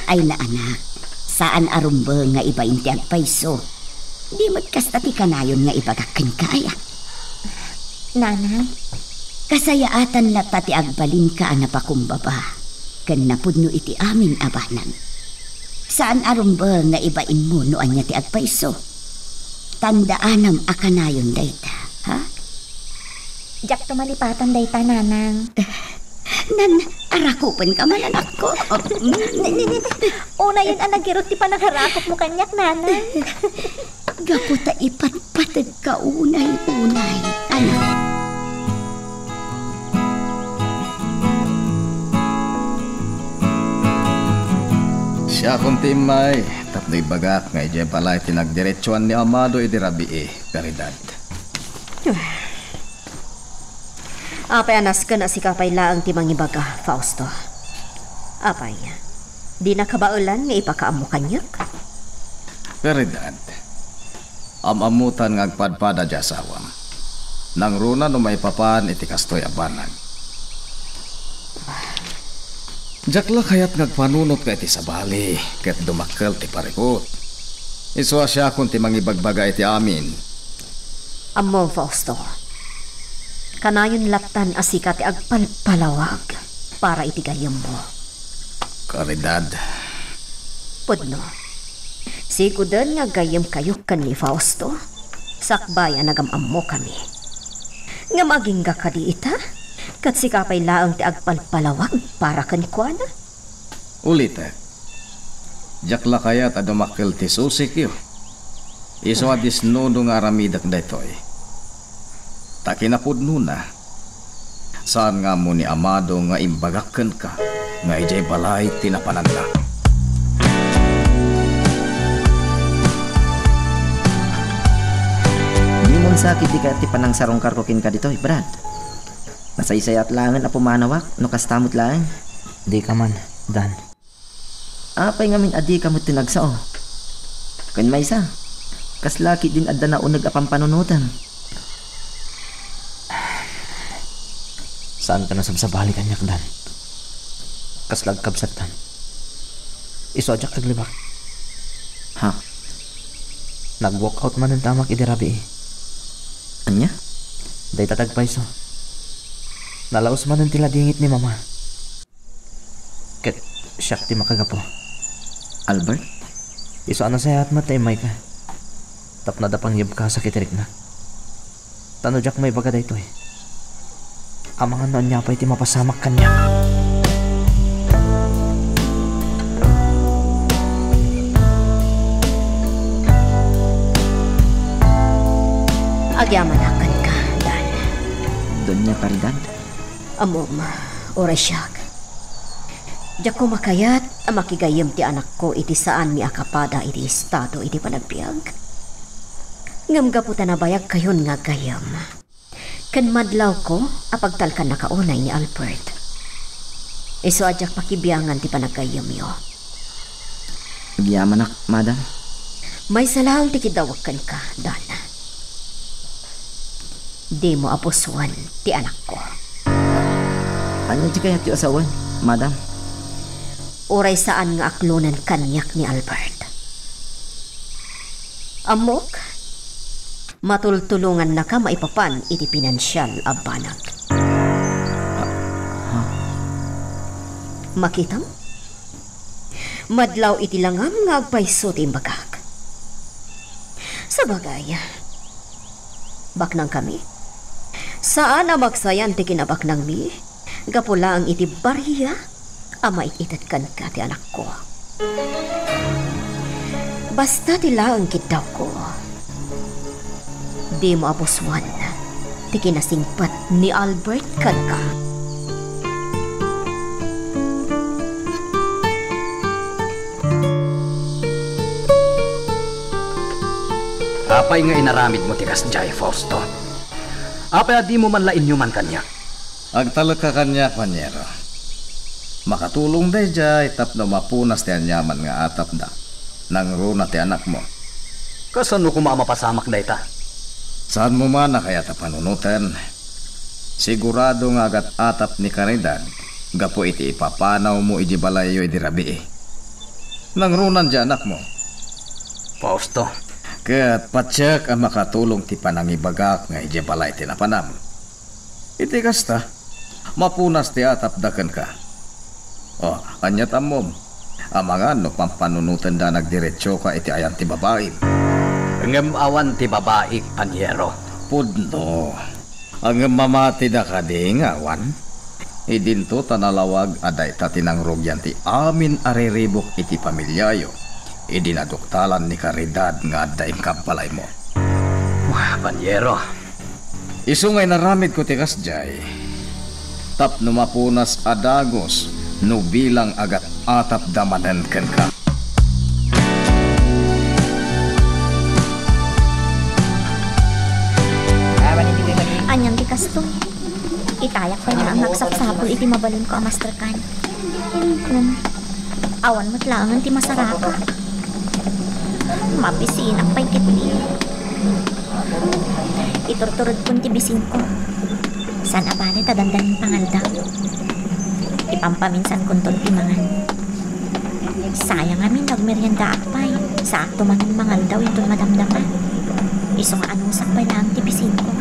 Ay na, anak, saan a rumbeng nga ibain ti agpayso. Di met kasta ti kanayon nga ibagak kenka, aya? Nanang. Kasayaatan latta ti agbalinka a napakumbaba ken napudno iti amin a banag. Saan a rumbeng nga ibainmo no ania ti agpayso. Tandaanam a kanayon dayta, ha? Diak tumalipatan dayta, Nanang. Nan, arakupenka man, anakko. Ni, ni, ni, unayen a nagirot ti panangarakupmo kaniak, Nanang. Gapu ta ipatpateg ka unay-unay, anak. Siakon ti immay, tapno ibagak nga idiay balay ti nagdiretsuan ni Amado idi rabii, Caridad. Apay a nasken a sika pay laeng ti mangibaga, Fausto? Apay, di nakabaelan nga ipakaammo kaniak? Caridad, am-ammotan nga agpadpada ti asawam. Nangruna no maipapan iti kastoy a banag. Diak la kayat nga agpanunotka iti sabali ket dumakkel ti parikut. Isu a siakon ti mangibagbaga iti amin. Ammom, Fausto. Kanayon lattan a sika ti agpalpalawag para iti gayyemmo. Caridad. Pudno. Siguden nga aggayyemkayo ken ni Fausto, sakbay a nagam-ammokami. Ngem agingga kadi ita, ket sika pay laeng ti agpalpalawag para kenkuana? Ulitek, diak la kayat a dumakkel ti susikyo. Isu a disnudo nga aramidek daytoy. Ta kinapudnona, saan nga ammo ni Amado nga imbagak kenka nga idiay balay ti napananna. Dimon sakit ti kayat ti panangsarungkarko kenka ditoy, Brad. Nasaysayaat laengen a pumanawak no kasta met laeng. Dika man, Dan. Apay ngamin a dika met ti nagsao? Ken maysa, kasla ketdin adda nauneg a pampanunotem? Saanka nasabsabali kaniak, Dan. Kasla agkabsattan. Isu a diak aglibak. Ha? Nag-walk out manen ti amak idi rabii. Ania? Dayta ti agpayso. Nalaus manen ti ladingit ni Mama. Ket siak ti makagapu. Albert? Isu a nasayaat met ta immayka. Tapno adda pangyebkasak iti riknak. Ta no diak maibaga daytoy, amangan no ania pay ti mapasamak kaniak. Agyamanak kenka, Dan. Doña Caridad? Ammom, uray siak. Diak koma kayat a makigayyem ti anakko iti saanmi a kapada iti estado iti panagbiag. Ngem gapu ta nabayagkayon nga aggayyem, ken madlawko a pagtalkannaka unay ni Albert, isu a diak pakibiangan ti panaggayyemyo. Agyamanak, madam. Maysa laeng ti kiddawek kenka, Dan. Dimo a pusoen ti anakko. Ania ti kayatyo a sawen, madam? Uray saan nga aklonen kaniak ni Albert. Ammok, matultulongannaka maipapan iti pinansial a banag. Ha? Makitam? Madlaw iti langam nga agpayso ti imbagak. Sabagay, baknangkami. Saan a magsayan ti kinabaknangmi, gapu laeng iti baria a mait-ited kenka ti anakko. Basta ti laeng kiddawko, dimo abusuan ti kinasingpet ni Albert kenka. Apay nga inaramidmo ti kasdiay, Fausto? Apay a dimo man la inyuman kaniak? Agtalekka kaniak, Paniero. Makatulong daydiay tapno mapunas ti aniaman nga atapda. Nangruna ti anakmo. Kasano koma a mapasamak dayta? Saanmo man a kayat a panunoten? Sigurado nga agat-atap ni Caridad gapu iti ipapanawmo idiay balayyo idi rabii. Nangrunan diay anakmo. Fausto. Ket patiek a makatulong ti panangibagak nga idiay balay ti napanam. Iti kasta, mapunas ti atapda kenka. O, ania ti ammom? Amangan no pampanunotenda nagdiretsoka iti ayan ti babaim. Ngem awan ti babaik, Paniero. Pudno. Ngem mamatida kadi nga awan? Idinto ta nalawag a dayta ti nangrugian ti amin a riribuk iti pamiliayo idi naduktalan ni Caridad nga adda inkabbalaymo. Wah, Paniero. Isu nga inaramidko ti kasdiay tapno mapunas a dagus no bilang agat-atapda manen kenka. Anian ti kastoy? Itayak pay nga agsapsapul iti mabalinko a masterkan. Ngem, awan met laengen ti masaraka. Mabisinak pay ketdi. Iturturodkon ti bisinko. Saan a bale ta dandanin pangaldaw. Ipampaminsankonton ti mangan. Sayang ngamin no agmeriendaak pay. Saakto manen mangaldaw inton madamdama. Isu nga anusak pay laeng ti bisinko.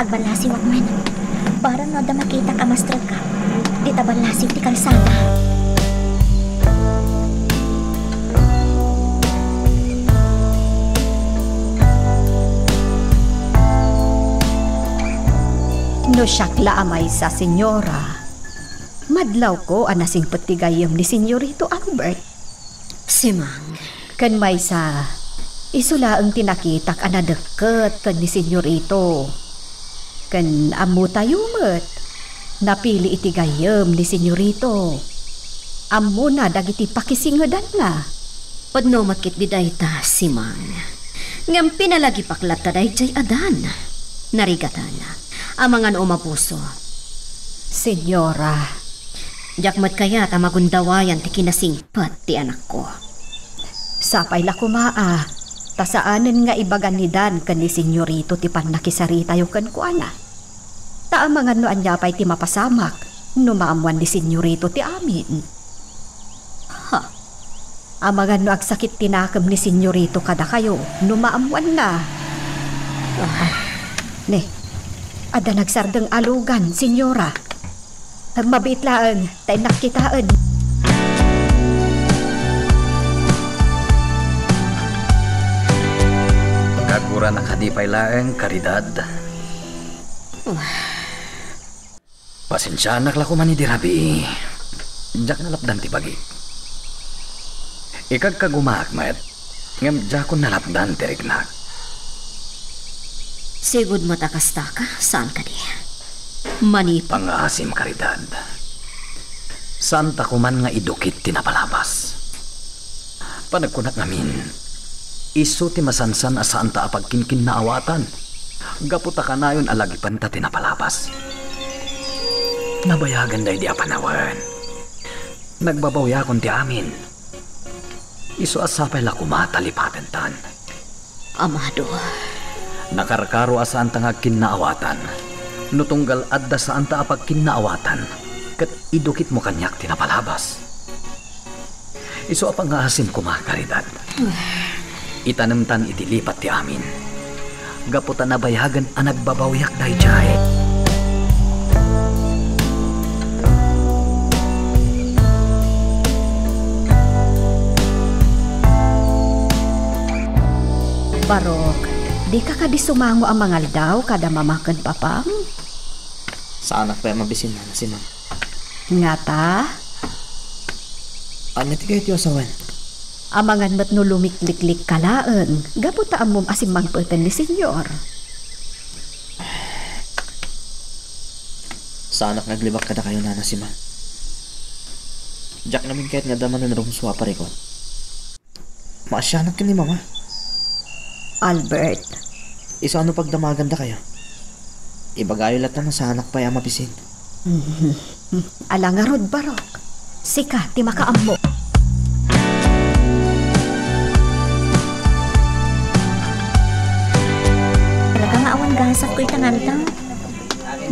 Agballasiwak man. Barang no adda makitak a masterka, dita ballasiw ti kalsada. No siak la a maysa, Senyora, madlawko a nasingpet ti gayyem ni Senyorito Albert. Simang. Ken maysa, isu laeng ti nakitak a nadekket ken ni Senyorito. Ken ammotayo met, napili iti gayyem ni Senyorito. Ammona dagiti pakisingedanna. Pudno met ketdi dayta, Simang. Ngem pinalagipak latta daydiay adan. Narigaten. Amangan umabuso. Senyora. Diak met kayat a magundawayan ti kinasingpet ti anakko. Sapay la koma a, ta saanen nga ibaga ni Dan ken ni Senyorito ti pannakisaritayo kenkuana. Ta amangan no ania pay ti mapasamak no maammuan ni Senyorito ti amin. Ha? Amangan no agsakit ti nakem ni Senyorito kadakayo no maammuanna. Ah, ne, adda nagsardeng a lugan, Senyora. Mabiit laeng, ta innak kitaen. Kagurana kadi pay laeng, Caridad? Pasensiaanak la koma ni idi rabii. Diak nalapdan ti bagik. Ikagkagumaak met, ngem diakon nalapdan ti riknak. Sigud met a kastaka, saan kadi? Manipang nga asim, Caridad. Saanta koman nga idukit ti napalabas. Panagkunak ngamin, isu ti masansan a saanta a pagkinkinnaawatan, gapu ta kanayon a lagipenta ti napalabas. Nabayagan daydi a panawen. Nagbabawiakon ti amin. Isu a sapay la koma ta lipatentan. Amado. Nakarkaro a saanta nga agkinnaawatan. No tunggal adda saanta a pagkinnaawatan, ket idukitmo kaniak ti napalabas. Isu a pangngaasim koma, Caridad. Itanemtan iti lipat ti amin. Gapu ta nabayagen a nagbabawiak daydiay. Barok, dika kadi sumango a mangaldaw kada mama ken papam? Saanak pay a mabisin, Nana Simang. Ngata? Ania ti kayatyo a sawen? Amangan met no lumikliklikka laeng, gapu ta ammom a simmangpeten ni Senyor. Saanak nga aglibak kadakayo, Nana Sima. Diak ngamin kayat nga adda manen rumsua a parikut. Maasianak ken ni Mama. Albert. Isu a no pagdamagandakayo, ibagayo latta no saanak pay a mabisin. Ala ngarud, Barok. Sika ti makaammo. Talaga nga awan gasatko ita ngarud.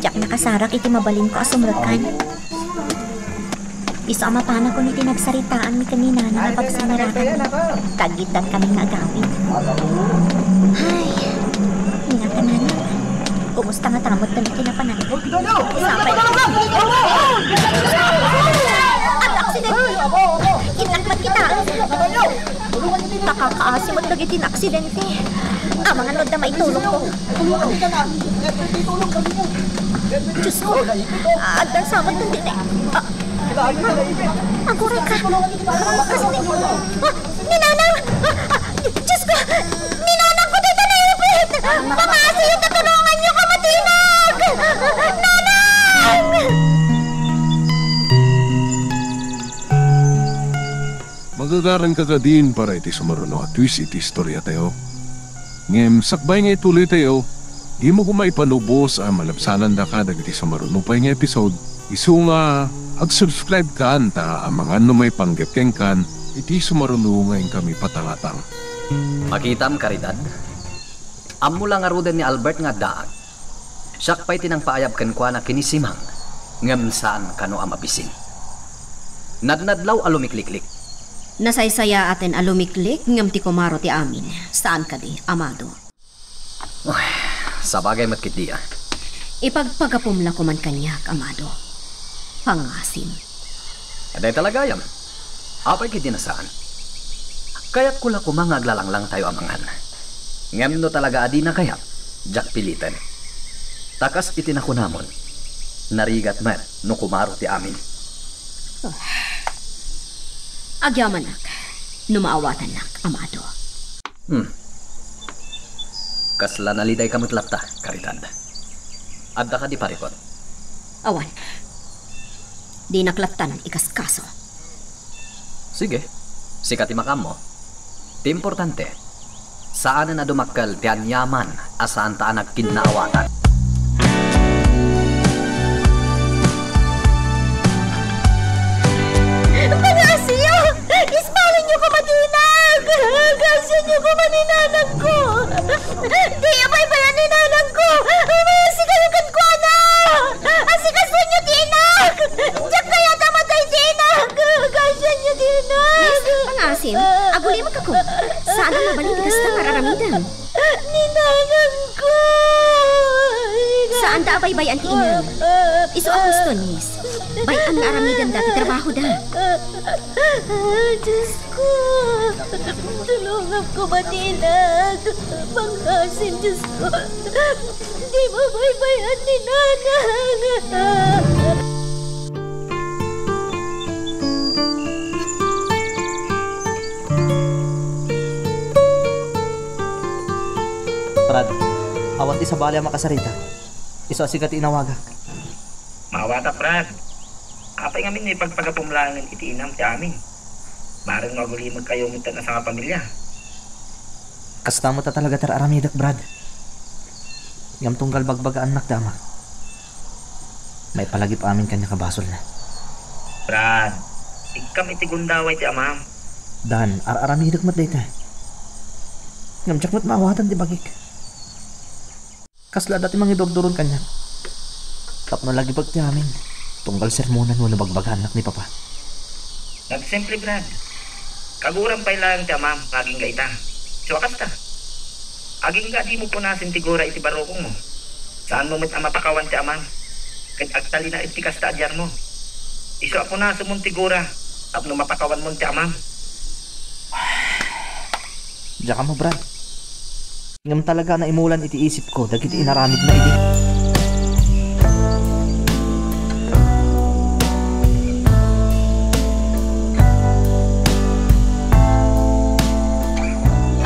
Diak nakasarak iti mabalinko a sumrekan. Isu a mapanakon iti nagsaritaanmi ken ni Nana nga pagsangarakami. Kagiddakami nga agawid. Ay, ni Nana, kumusta nga tamod ken iti napanan? Sapay. Adda aksidente! Innak met kitaen! Nakakaasi met dagiti naaksidente. Amangan no adda maitulongko. Diyos ko, adda sa met dagiti. Ah, aguray ka. Kasi ni, ah, ni Nanang! Ah, ah, Diyos ko! Ni Nanang ko dayta naipit! Makaasiyo ta tulonganyo ka, Matinag! Nanang! Magagaranka kadin para iti sumaruno a twist iti istoriatayo. Ngem sakbay nga ituloytayo, dimo koma ipanubos a malabsanandaka dagiti sumaruno pay nga episode, isu nga ag-subscribe kan ta amangan no maipanggep kenkan iti sumaruno nga inkami patangatang. Makitam, Caridad? Ammo la ngaruden ni Albert nga addaak. Siak pay ti nangpaayab kenkuana ken ni Simang, ngem saan kano a mabisin. Nadnadlaw a lumikliklik. Nasaysayaaten a lumiklik, ngem ti kumaro ti amin. Saan kadi, Amado? Uy, sabagay met ketdi a. Ipagpagapum la koman kaniak, Amado. Pangasim. Dayta la gayam. Apay ketdi a saan? Kayatko la koma nga aglalanglangtayo amangan. Ngem no talaga a dina kayat, diak piliten. Ta kas iti nakunamon, narigat met no kumaro ti amin. Agyamanak no maawatannak, Amado. Hmm. Kasla nalidayka met latta, Caridad. Adda kadi parikut? Awan. Dinak lattan ikaskaso. Sige. Sika ti makaammo. Ti importante, saanen a dumakkel ti aniaman a saanta a nagkinnaawatan. Pangasiyo! Ispalenyo koma ti inag! Kaasianyo koma ni nanangko! Diyo paypayan ni nanangko! Umayasikayo kenkuana! Asikasoenyo ti inag! Diak kayat a matay ti inag! Kaasianyo ti inag! Miss, pangasim, agulimekka koma. Saan a mabalin ti kasta nga ar-aramidem. Ni nanangko! Saanda a baybay-an ti inang. Isu a huston, miss. Bay-an nga aramidenda ti trabahoda. Diyos ko! Tulongam koma ti inag! Pangasim, Diyos ko! Di mabaybay-an ni nanang! Brad, awan ti sabali a makasarita. Isu a sika ti inawagak. Maawatak, Brad. Apay ngamin no ipagpagapum laengen iti inam ti amin? Bareng no agulimekkayo metten a sangapamilya. Kasta met a talaga ti ar-aramidek, Brad. Ngem tunggal bagbagaannak ti ama, maipalagip amin kaniak a basolna. Brad, ikkam iti gundaway ti amam. Dan, ar-aramidek met daytoy. Ngem diak met maawatan ti bagik. Kasla adda ti mangidurduron kaniak tapno lagipek ti amin tunggal sermonan wenno bagbagaannak ni Papa. Nagsimple, Brad. Kaguram pay laeng ti amam nga agingga ita. Isu a kasta. Agingga a dimo punasen ti gura iti barukongmo. Saanmo met a mapakawan ti amam ket agtalinaed ti kasta a diarmo. Isu a punasemmon ti gura tapno mapakawanmon ti amam. Diak ammo, Brad. Ngem talaga a naimulan iti isipko dagiti inaramidna idi.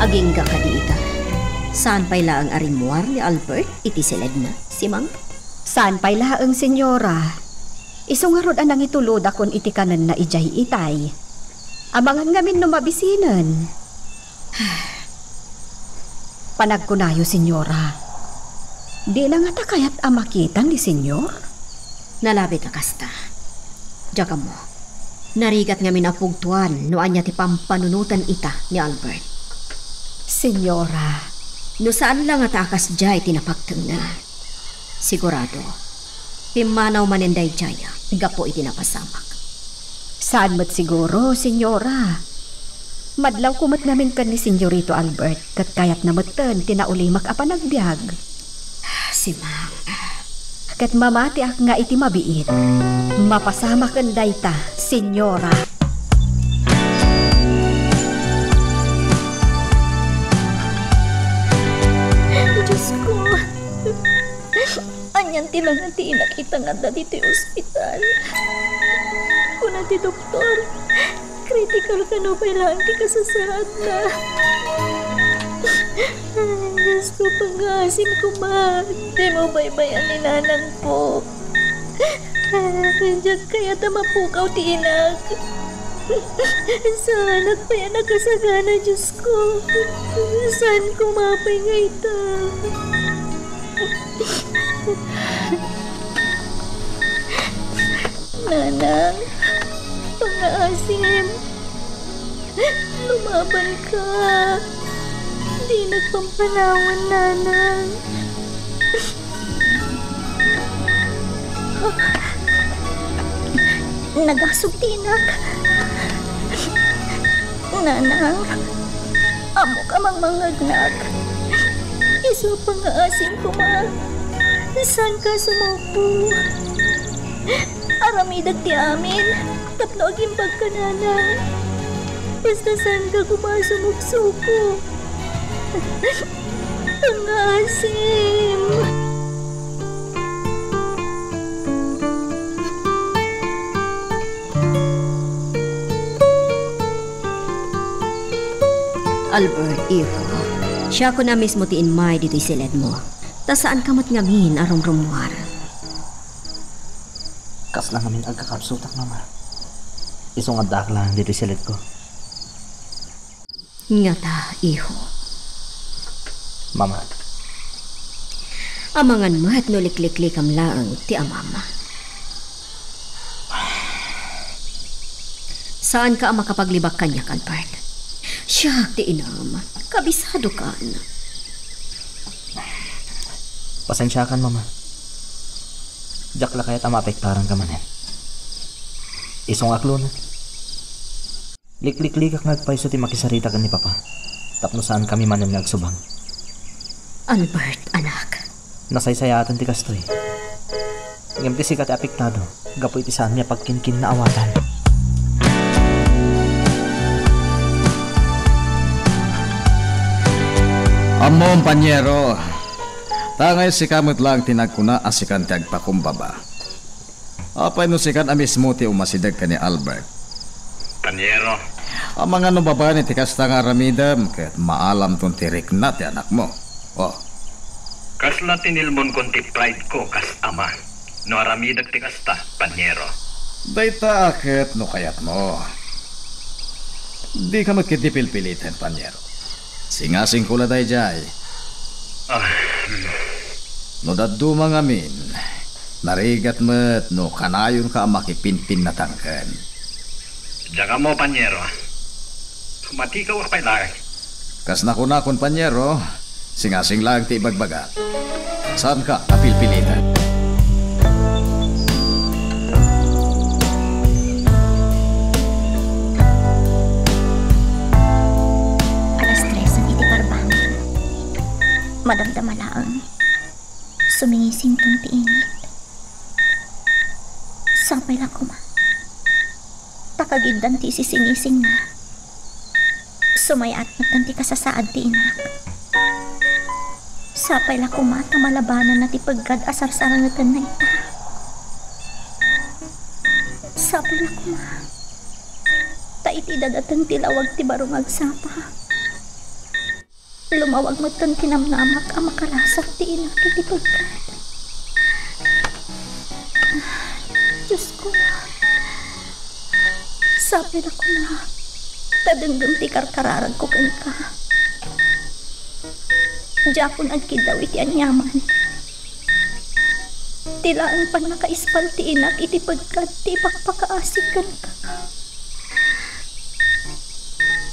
Agingga kadi ita? Saan pay laeng a rimmuar ni Albert iti siledna, Simang? Saan pay laeng, Senyora. Isu ngarud a nangitulodakon iti kanenna idiay itay. Amangan ngamin no mabisinen. Panagkunayo, Senyora. Dina ngata kayat a makita ni Senyor? Nalabit a kasta. Diak ammo. Narigat ngamin a pugtoan no ania ti pampanunoten ita ni Albert. Senyora. No saan la ngata a kasdiay ti napagtengna, sigurado, pimmanaw manen daydiay gapu iti napasamak. Saan met siguro, Senyora. Madlawko met ngamin ken ni Senyorito Albert, ket kayatna metten ti naulimek a panagbiag. Simang. Ket mamatiak nga iti mabiit, mapasamaken dayta, Senyora. Diosko, anian ti langatinak ita nga adda ditoy ospital? Kuna ti doktor, critical kano pay laeng ti kasasaadna. Diosko, pangngaasim koma, dimo baybay-an ni nanangko. Diak kayat a mapukaw ti inak. Saanak pay a nakasagana, Diosko. Saan koma pay nga ita? Nanang, pangngaasim. Lumabanka. Dinak pampanawan, Nanang. Nagasog ti inak. Nanang, ammok a mangmangngegnak. Isu a pangngaasim koma, saanka a sumuko. Aramidek ti amin tapno agimbagka, Nanang. Basta saanka koma a sumuksuko. Pangngaasim. Albert, iho, siakon a mismo ti immay ditoy siledmo. Ta saanka met ngamin a rumrummuar. Kasla ngamin agkakabsutak, Mama. Isu nga addaak laeng ditoy siledko. Ngata, iho. Mama. Amangan met no likliklikam laeng ti amam. Saanka a makapaglibak kaniak, Albert. Siak ti inam. Kabisadokan. Pasensiakan, Mama. Diak la kayat a maapektaranka manen. Isu nga aklona. Likliklikak nga agpayso ti makisarita ken ni Papa, tapno saankami manen nga agsubang. Albert, anak. Nasaysayaten ti kastoy. Ngem ti sika ti apektado gapu iti saanmi a pagkinkinnaawatan. Ammom, panyero, ta ngay sika met laeng ti nagkuna a sikan ti agpakumbaba. Apay no sikan a mismo ti umasideg ken ni Albert? Panyero. Amangan no babaen iti kasta nga aramidem ket maalamton ti rikna ti anakmo. Oh. Kasla tinilmonkon ti pride ko kas ama no aramidek ti kasta, panyero. Dayta a ket no kayatmo. Dika met ketdi pilpiliten, panyero. Singasingko la daydiay. Ah, hmm. No dadduma ngamin, narigat met no kanayonka a makipinpinnatangken. Diak ammo, panyero. Matikaw pay laeng. Kas nakunakon, panyero, singasing laeng ti ibagbagak. Saanka a pilpiliten. Alas tres iti parbangon. Madamdama laeng. Sumingisington ti init. Sapay la koma ta kagiddan ti isisingisingna. Sumayat metten ti kasasaad ti inak. Sapay la koma ta malabananna ti peggad a sarsarangetenna ita. Sapay la koma ta iti dadaten ti lawag ti baro nga agsapa. Lumawag met ti namnamak a makarasar ti inak iti pagkat. Diosko, sapay la koma ta denggem ti karkararagko kenka. Diakon agkiddaw iti aniaman. Ti laeng pannakaispal ti inak iti pagkat ti ipakpakaasi kenka.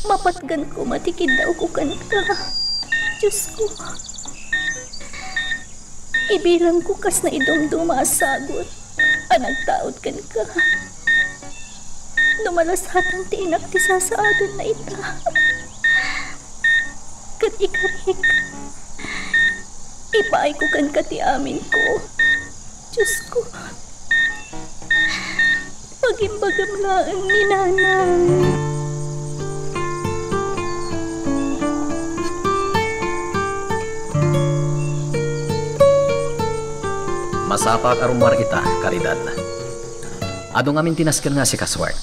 Mapatgan koma ti kiddawko kenka. Diosko, ibilangko kas naidumduma a sagut a nagtaud kenka. No malasatan ti inak ti sasaadenna ita, ket ikarik, ipaayko kenka ti aminko. Diosko, pagimbagam laeng ni Nanang. Masapak a rummuar ita, Caridad. Adu ngamin ti nasken nga asikasuak.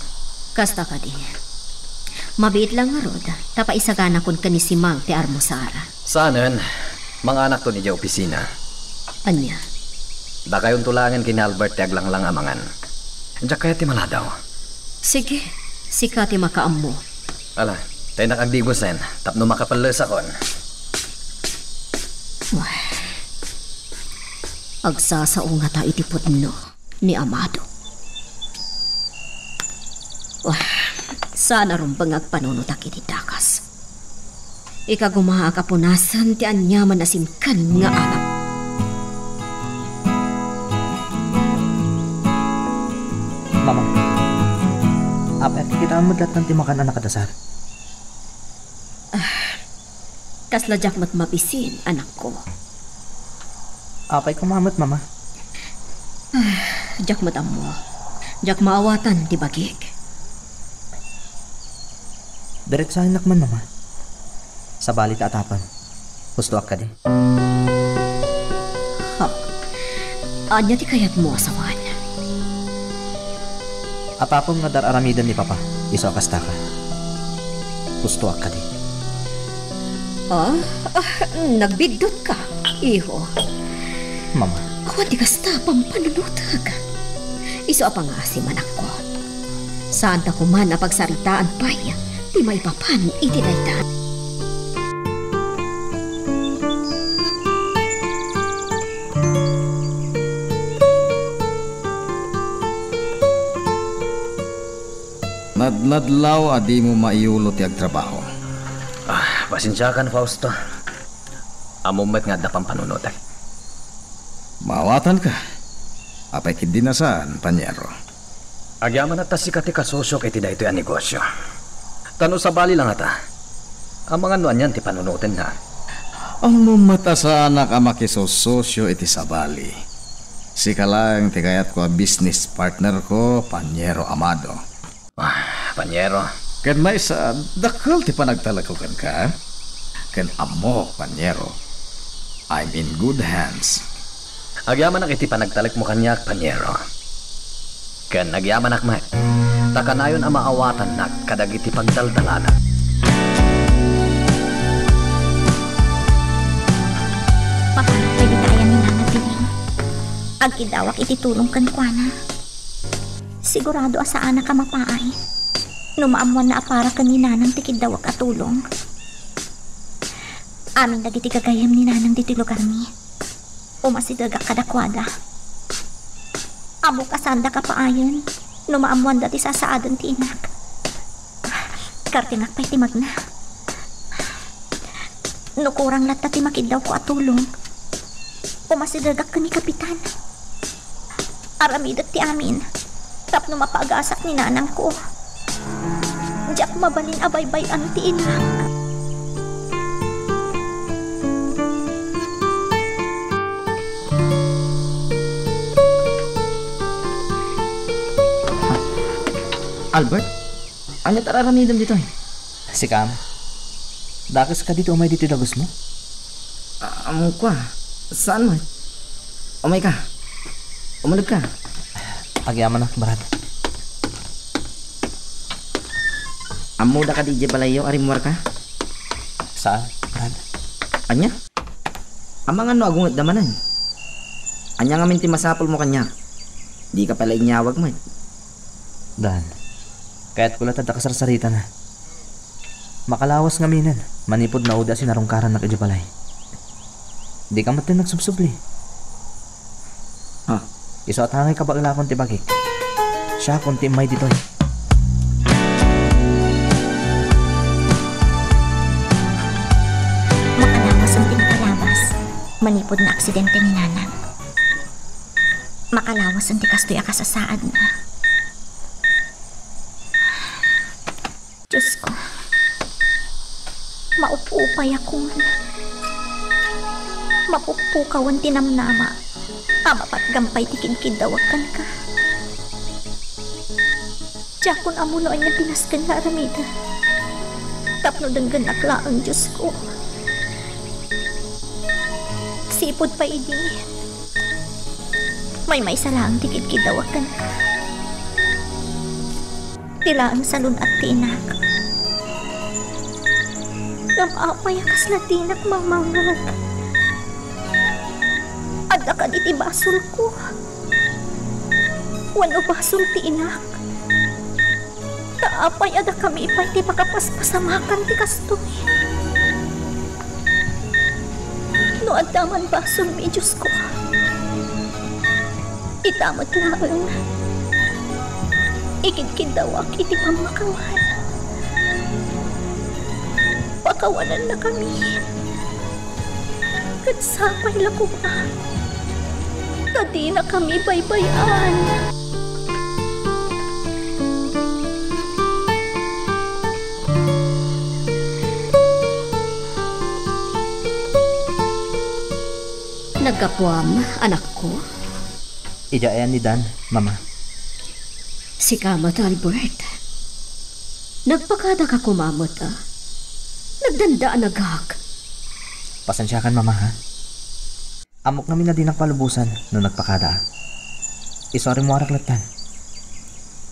Kasta kadi. Mabiit la ngarud, ta paisaganakon ken ni Simang ti armusar. Saanen, manganakton idiay opisina. Ania? Dakayonto laengen ken ni Albert ti aglanglang a mangan. Diak kayat ti maladaw. Sige, sika ti makaammo. Ala, ta innak agdigosen, tapno makapellesakon. Uy, agsasao ngata iti pudno ni Amado. Wah, saan a rumbeng nga agpanunotak iti dakes. Ikagumaak a punasen ti aniaman a simken nga arap. Mama, apay, kikitaan met latta ti makan a nakadasar? Ah, kasla diak met mabisin, anakko. Apay koma met, Mama? Ah, diak met ammo. Diak maawatan ti bagik. Diretsaennak man, Mama. Sabali ta atapem. Hustoak kadi. Ha? Ania ti kayatmo a sawen? Atapem nga dar-aramiden ni Papa, isu a kastaka. Hustoak kadi. Ah, ah, nagbiddutka, iho. Mama. Awan ti kasta a pampanunotek. Isu a pangaasim, anakko. Saanta koman a pagsaritaan pay ti maipapan iti dayta. Nadnadlaw a dimo maiyulo ti agtrabaho. Ah, pasensiakan, Fausto. Ammom met nga adda pampanunotek. Maawatanka. Apay ketdi a saan, Paniero? Agyamanak ta sika ti kasosiok iti daytoy a negosio. Ta no sabali la ngata, amangan no anian ti panunotenna. Ammom met a saanak a makisusosio iti sabali. Sika laeng ti kayatko a business partnerko, Paniero Amado. Ah, Paniero. Ken maysa, dakkel ti panagtalekko kenka. Ken ammok, Paniero, I'm in good hands. Agyamanak iti panagtalekmo kaniak, Paniero. Ken agyamanak met, ta kanayon a maawatannak kadagiti pagdaldalanak. Papanag dagiti ayan ni Nana Piling. Agkiddawak iti tulong kenkuana. Sigurado a saanak a mapaay no maammoanna a para ken ni Nanang ti kiddawak a tulong. Amin dagiti gagayyem ni Nanang ditoy lugarmi, umasidegak kadakuada. Ammok a saandak a paayen no maammoanda ti sasaaden ti inak. Kartingak pay ti magna. No kurang latta ti makiddawko a tulong, umasidegak ken ni Kapitan. Aramidek ti amin tapno mapaagasak ni nanangko. Diak mabalin a baybay-an ti inak. Albert? Ania ti ar-aramidem ditoy? Sika, Ama. Dakes kadi ti umay ditoy dagusmo? Ah, ammoak. Saan met? Umayka. Umanegka. Agyamanak, Brad. Ammoda kadi idiay balayyo a rimmuarka? Saan, Brad. Ania? Amangan no agungetda manen. Ania ngamin ti masapulmo kaniak? Dika pay la inyawag met. Dan, kayatko latta ta kasarsaritana. Makalawas ngaminen, manipud naudi a sinarungkarannak idiay balay. Dika met ten nagsubsubli. Ha? Isu a tangay kabaelakon ti bagik. Siakon ti immay ditoy. Makalawasen ti nakalabas manipud naaksidente ni nanang. Makalawasen ti kastoy a kasasaadna. Diosko, maupupayakon. Mapukpukawen ti namnama a mapatgam pay ti kidkiddawak kenka. Diakon ammo no ania ti nasken nga aramiden tapno denggennak laeng, Diosko. Sipud pay idi, maymaysa laeng ti kidkiddawak kenka. Ti laeng salun-at ti inak. Ngem apay a kasla dinak mamangan? Adda kadi ti basolko? Wenno basol ti inak? Ta apay a dakami pay ti makapaspasamakan ti kastoy? No adda man basolmi, Diosko, ita met laeng, ikidkiddawak iti pammakawan. Pakawanannakami. Ket sapay la koma ta dinakami baybay-an. Naggapuam, anakko? Idiay ayan ni Dan, Mama. Sika met, Albert. Nagpakadaka koma met, a? Nagdandanagak. Pasensiakan, Mama, ha? Ammok ngamin a dinak palubosan no nagpakada, a. Isu a rimmuarak lattan.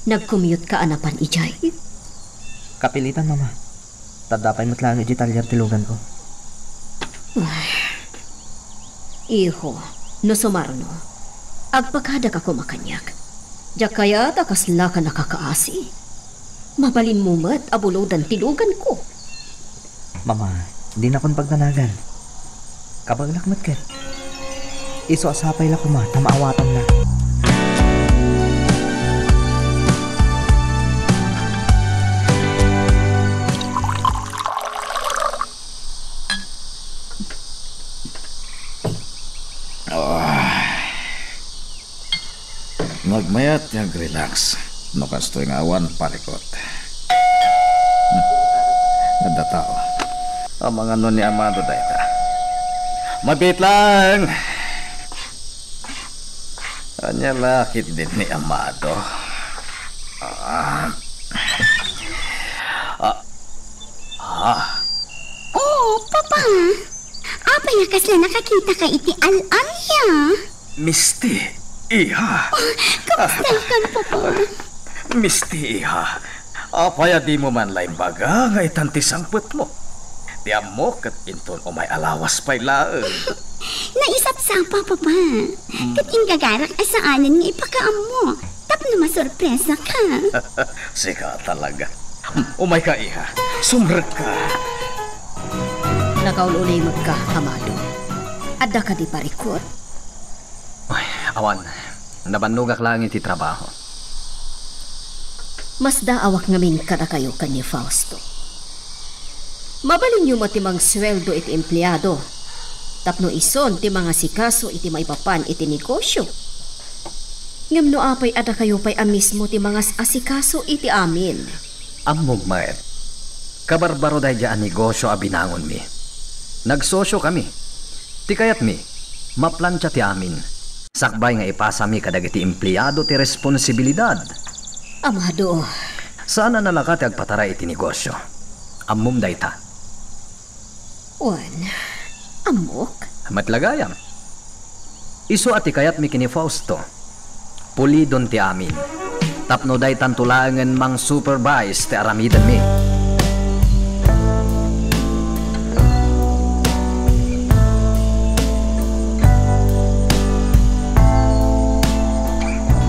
Nag-commute ka a napan idiay? Kapilitan, Mama. Ta adda pay met laeng idiay talyer ti luganko. Ay. Iho, no sumarno, agpakadaka koma kaniak. Diak kayat a kaslaka nakakaasi. Mabalinmo met a bulodan ti luganko. Mama, dinakon pagdanagan. Kabaelak met ket. Isu a sapay la koma ta maawatanna. Ah. Nagmayat ti agrelax no kastoy nga awan parikut. Hmm. Adda tao. Amangan no ni Amado dayta. Mabiit laeng! Ania la ketdin ni Amado? Ah. Ah. Ah. Oo, Papa. Apay a kasla nakakitaka iti al-ania? Misti, iha. Oh, kamusta kan, Papa? Misti, iha. Apay a dimo man la imbaga nga itan ti sangpetmo? Ti ammok ket inton umay a lawas pay laeng. Naisapsapa, Papa. Hmm. Ket ingagarak a saanen nga ipakaammo tapno masorpresaka. Sika talaga. Hmm, umayka, iha. Sumrekka. Nakaul-ulimekka, Amado. Adda kadi parikut? Ay, awan. Nabannogak laeng iti trabaho. Masdaawak ngamin kadakayo ken ni Fausto. Mabalinyo met ti mangsueldo iti empleado tapno isun ti mangasikaso iti maipapan iti negosio. Ngem no apay a dakayo pay a mismo ti mangas-asikaso iti amin? Ammom met. Kabarbaro daydiay a negosio a binangonmi. Nagsosyokami. Ti kayatmi, maplantia ti amin. Sakbay nga ipasami kadagiti empleado ti responsibilidad. Amado. Saan a nalaka ti agpataray iti negosio. Ammom dayta. Wen, ammok. Met la gayam. Isu a ti kayatmi ken ni Fausto, pulidon ti amin. Tapno daytanto laengen mang-supervise ti aramidenmi.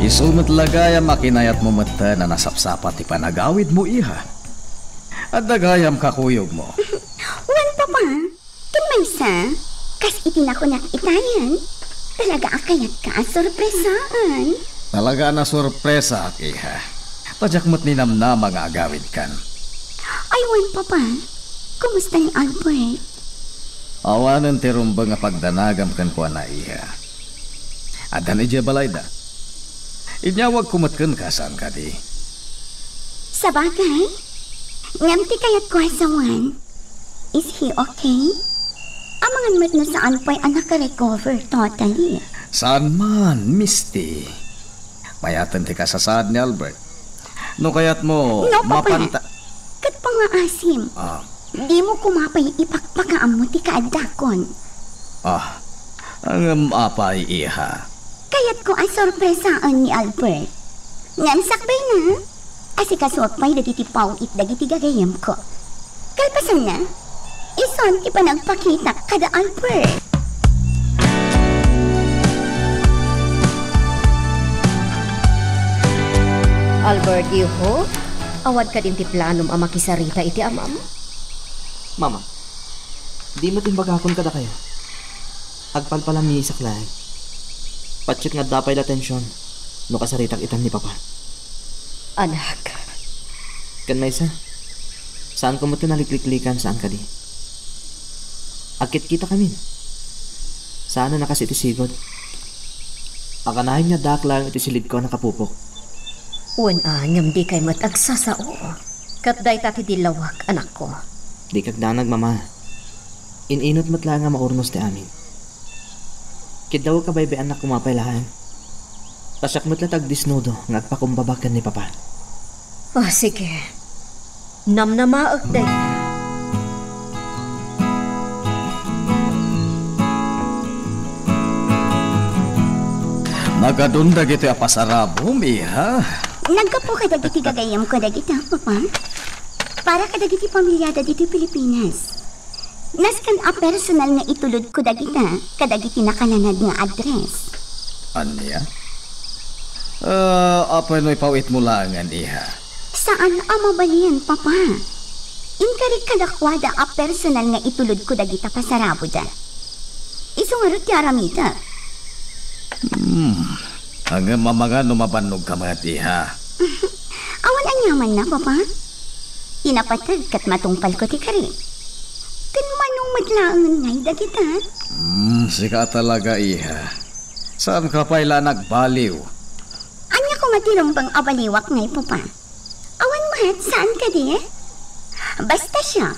Isu met la gayam a kinayatmo metten a nasapsapa ti panagawidmo, iha. Adda gayam kakuyogmo. Wen, Papa. Ken maysa, kas iti nakunak itayen, talaga a kayatka a sorpresaan. Talaga a nasorpresaak, iha. Ta diak met ninamnama nga agawidkan. Ay, wen, Papa. Kumusta ni Albert? Awanen ti rumbeng a pagdanagam kenkuana, iha. Addan idiay balayda. Inyawagko met kenka, saan kadi? Sabagay, ngem ti kayatko a sawen, is he okay? Amangan met no saan pay a nakarecover totally. Saan man, Misty. Mayaten ti kasasaad ni Albert. No kayatmo, No, Papa. mapanta- Ket pangaasim. Ah. Dimo koma pay ipakpakaammo ti kaaddakon. Ah, ngem apay, iha? Kayatko a sorpresaan ni Albert. Ngem sakbayna, asikasuak pay dagiti paw-it dagiti gagayemko. Kalpasanna, isun ti panagpakitak kada Albert. Albert, iho, awan kadin ti planom a makisarita iti amam? Mama, di met imbagakon kadakayo. Agpalpalamisak laeng. Patsit nga adda pay la tension no kasaritak itan ni Papa. Anak. Ken maysa, saanko met ti nalikliklikan, saan kadi? Agkitkitakamin. Saanen a kas iti sigud. Akanayon nga addaak laeng iti silidko a nakapupok. Wen a, ngem dikay met agsasao. Ket dayta ti dillawek, anakko. Dika agdanag, Mama. In-inut met laeng a maurnos ti amin. Kiddawek a baybayannak koma pay laeng. Ta siak met la ti agdisnudo nga agpakumbaba ken ni Papa. O, sige. Namnamaek dayta. Nagadun dagiti a pasarabom, iha. Naggapu kadagiti gagayemko dagita, Papa. Para kadagiti pamilyada ditoy Pilipinas. Nasken a personal nga itulodko dagita kadagiti nakananad nga address. Ania? Ah, apay no ipaw-itmo laengen, iha? Saan a mabalin, Papa. Inkarik kadakuada a personal nga itulodko dagita pasaraboda. Isu ngarud ti aramidek. Hmm. Ngem amangan no mabannogka met, iha. Awan aniamanna, Papa. Ti napateg ket matungpalko ti kari. Ken mano met laengen ngay dagita? Hmm, sika talaga, iha. Saanka pay la nagbaliw? Ania koma ti rumbeng a baliwak ngay, Papa? Awan met, saan kadi? Basta siak,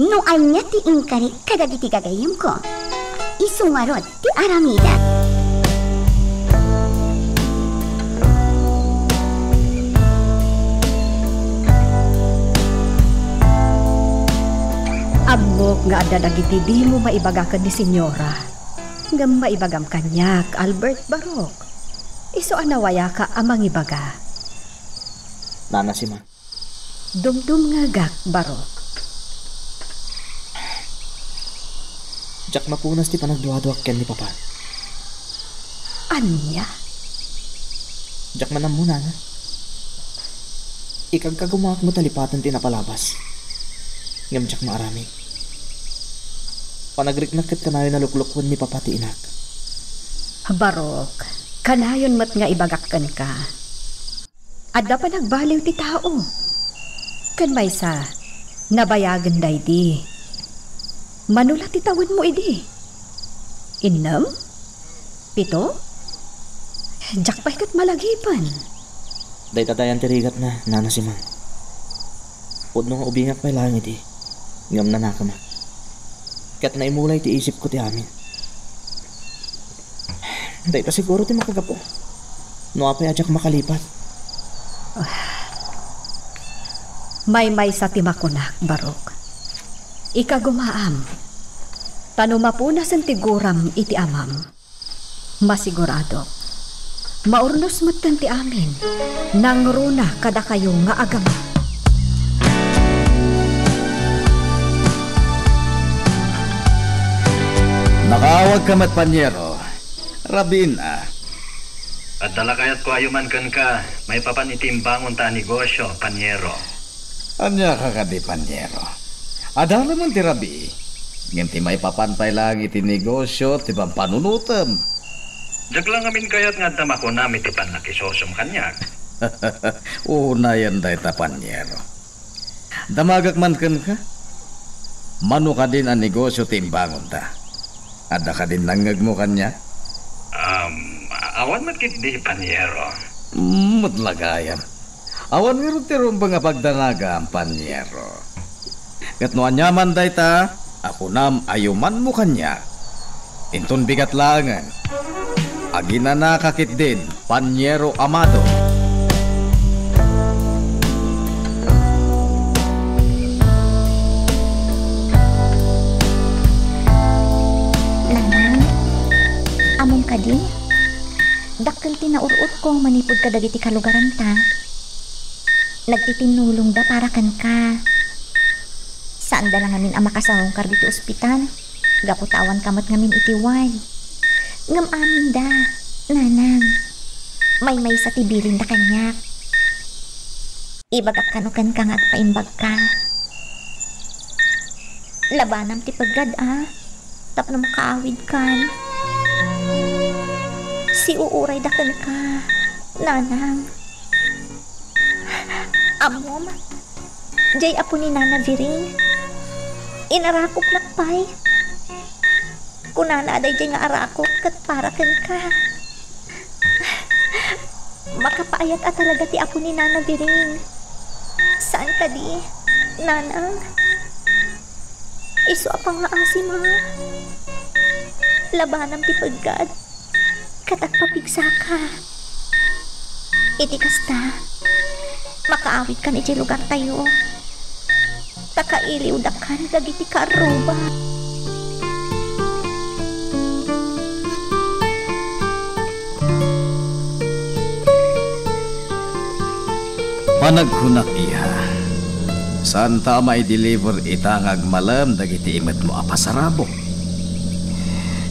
no ania ti inkarik kadagiti gagayemko, isu ngarud ti aramidek. Ammok nga adda dagiti dimo maibaga ken ni Senyora. Ngem maibagam kaniak, Albert, barok. Isu a nawayaka a mangibaga. Nana Simang. Dumdumngegak, barok. Diak mapunas ti panagduaduak ken ni Papa. Ania? Diak man ammo, Nana. Ikagkagumaak met a lipaten ti napalabas. Ngem diak maaramid. Panagriknak ket kanayon a luklukuen ni Papa ti inak. Barok, kanayon met nga ibagak kenka. Adda panagbaliw ti tao. Ken maysa, nabayagen daydi. Mano la ti tawenmo idi? Innem? Pito? Diak pay ket malagipen. Dayta dayan ti rigatna, Nana Simang. Pudno nga ubingak pay laeng idi, ngem nanakamak. Ket naimulay ti isipko ti amin. Dayta siguro ti makagapu. No apay a diak makalipat? Maymaysa ti makunak, barok. Ikagumaam. Ta no mapunasen ti guram iti amam, masiguradok, maurnos metten ti amin. Nangruna kadakayo nga agama. Nakaawagka met, panyero. Rabiin a. Adda la kayatko a ayuman kenka, maipapan iti imbangonta a negosio, Paniero. Ania ka kadi, Paniero? Adda laeng ti rabii, ngem ti maipapan pay laeng iti negosio ti pampanunotem. Diak la ngamin kayat nga adda makunam iti pannakisursom kaniak. Unayen dayta, Paniero. Damagek man kenka. Mano kadin a negosio ti imbangonta? Adda kadin nangngegmo kaniak? Um, awan met ketdi, Paniero. Mm, met la gayam. Awan ngarud ti rumbeng a pagdanagam, Paniero. Ket no aniaman dayta a kunam a ayumanmo kaniak, inton bigat laengen, aginanaka ketdin, Paniero Amado. Nanang, ammom kadi? Dakkel ti naur-otko manipud kadagiti kalugaranta. Nagtitinnulongda para kenka. Saanda la ngamin a makasangungkar ditoy ospital gapu ta awanka met ngamin iti ward. Ngem aminda, Nanang, maymaysa ti bilinda kaniak. Ibagak kano kenka nga agpaimbagka. Labanam ti peggad a tapno makaawidkan. Siuurayda kenka, Nanang. Ammom, diay apo ni Nana Viring, inarakupnak pay. Kunana a daydiay nga arakup ket para kenka. Makapaayat a talaga ti apo ni Nana Viring. Saan kadi, Nanang? Isu a pangngaasima. Labanam ti peggad ket agpapigsaka. Iti kasta, makaawidkan idiay lugartayo. Ta kailiwdakan dagiti kaarruba. Panagkunak, iha, saanta a maideliver ita nga agmalem dagiti imetmo a pasarabok.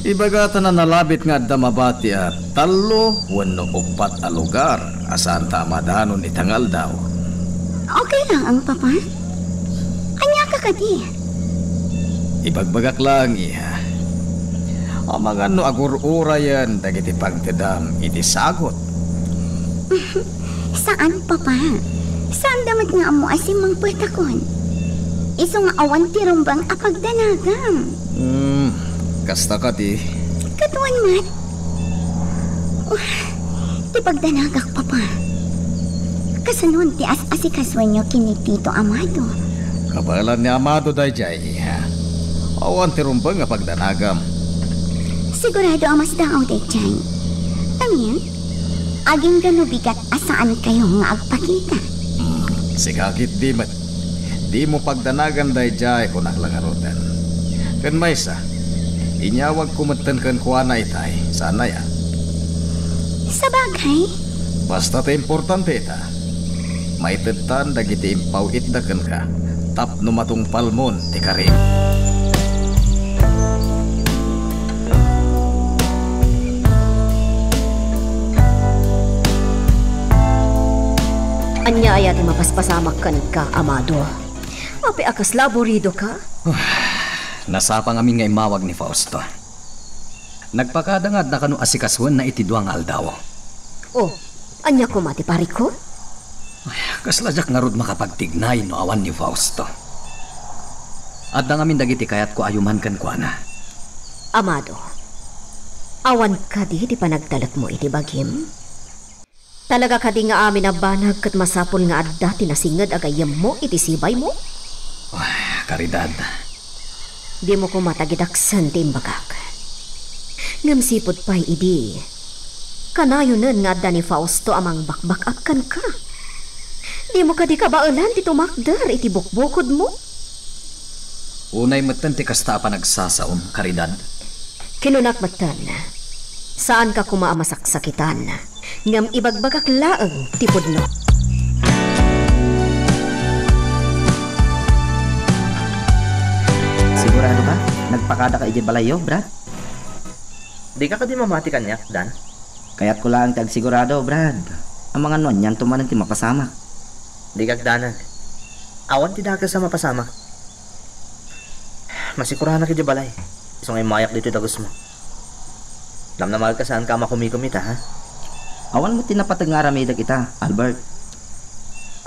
Ibagata a nalabit nga adda mabati a tallo wenno uppat a lugar a saanta a madanon ita nga aldaw. Okay lang, Papa. Ania ka kadi? Ibagbagak laeng, iha. Amangan no agur-urayen dagiti pagtedam iti sagut. Saan, Papa. Saanda met nga ammo a simmangpetakon. Isu nga awan ti rumbeng a pagdanagam. Hmm, kasta kadi. Ket wen met. Uh, ti pagdanagak, Papa. Kasanon ti as-asikasuenyo ken ni Tito Amado? Kabaelan ni Amado daydiay, iha. Awan ti rumbeng a pagdanagam. Sigurado a masdaaw daydiay. Amin? Agingga no bigat a saankayo nga agpakita. Hmm, sika ketdi met. Dimo pagdanagan daydiay, kunak la ngaruden. Ken maysa, inyawagko metten kenkuana itay, saan aya? Sabagay. Basta ti importante ita, maitedtan dagiti impaw-itda kenka tapno matungpalmon ti karim. Ania aya ti mapaspasamak kenka, Amado? Apay a kasla aburidoka? Nasapa ngamin nga immawag ni Fausto. Nagpakada nga adda kano asikasoenna iti dua nga aldaw. Oh, ania koma ti parikko? Ay, kasla diak ngarud makapagtignay no awan ni Fausto. Adda ngamin dagiti kayatko a ayuman kenkuana. Amado, awan kadi ti panagtalekmo iti bagim? Talaga kadi nga amin a banag ket masapul nga adda ti nasinged a gayyemmo iti sibaymo? Ah, Caridad. Dimo koma tagidaksen ti imbagak. Ngem sipud pay idi, kanayonen nga adda ni Fausto a mangbakbak-ak kenka. Dimo kadi kabaelan ti tumakder iti bukbukodmo? Unay metten ti kasta a panagsasaom, Caridad. Kinunak metten, saanka koma a masaksakitan, ngem ibagbagak laeng ti pudno. Sigurado ka? Nagpakada ka idiay balayyo, Brad? Dika kadi mamati kaniak, Dan? Kayatko laeng ti agsigurado, Brad. Amangan no anianto manen ti mapasamak. Dika agdanag. Awan ti dakes a mapasamak. Masikuranak idiay balay. Isu nga immayak ditoy dagusmo. Namnamaek a saanka a makumikumi ita, ha? Awan met ti napateg nga aramidek ita, Albert.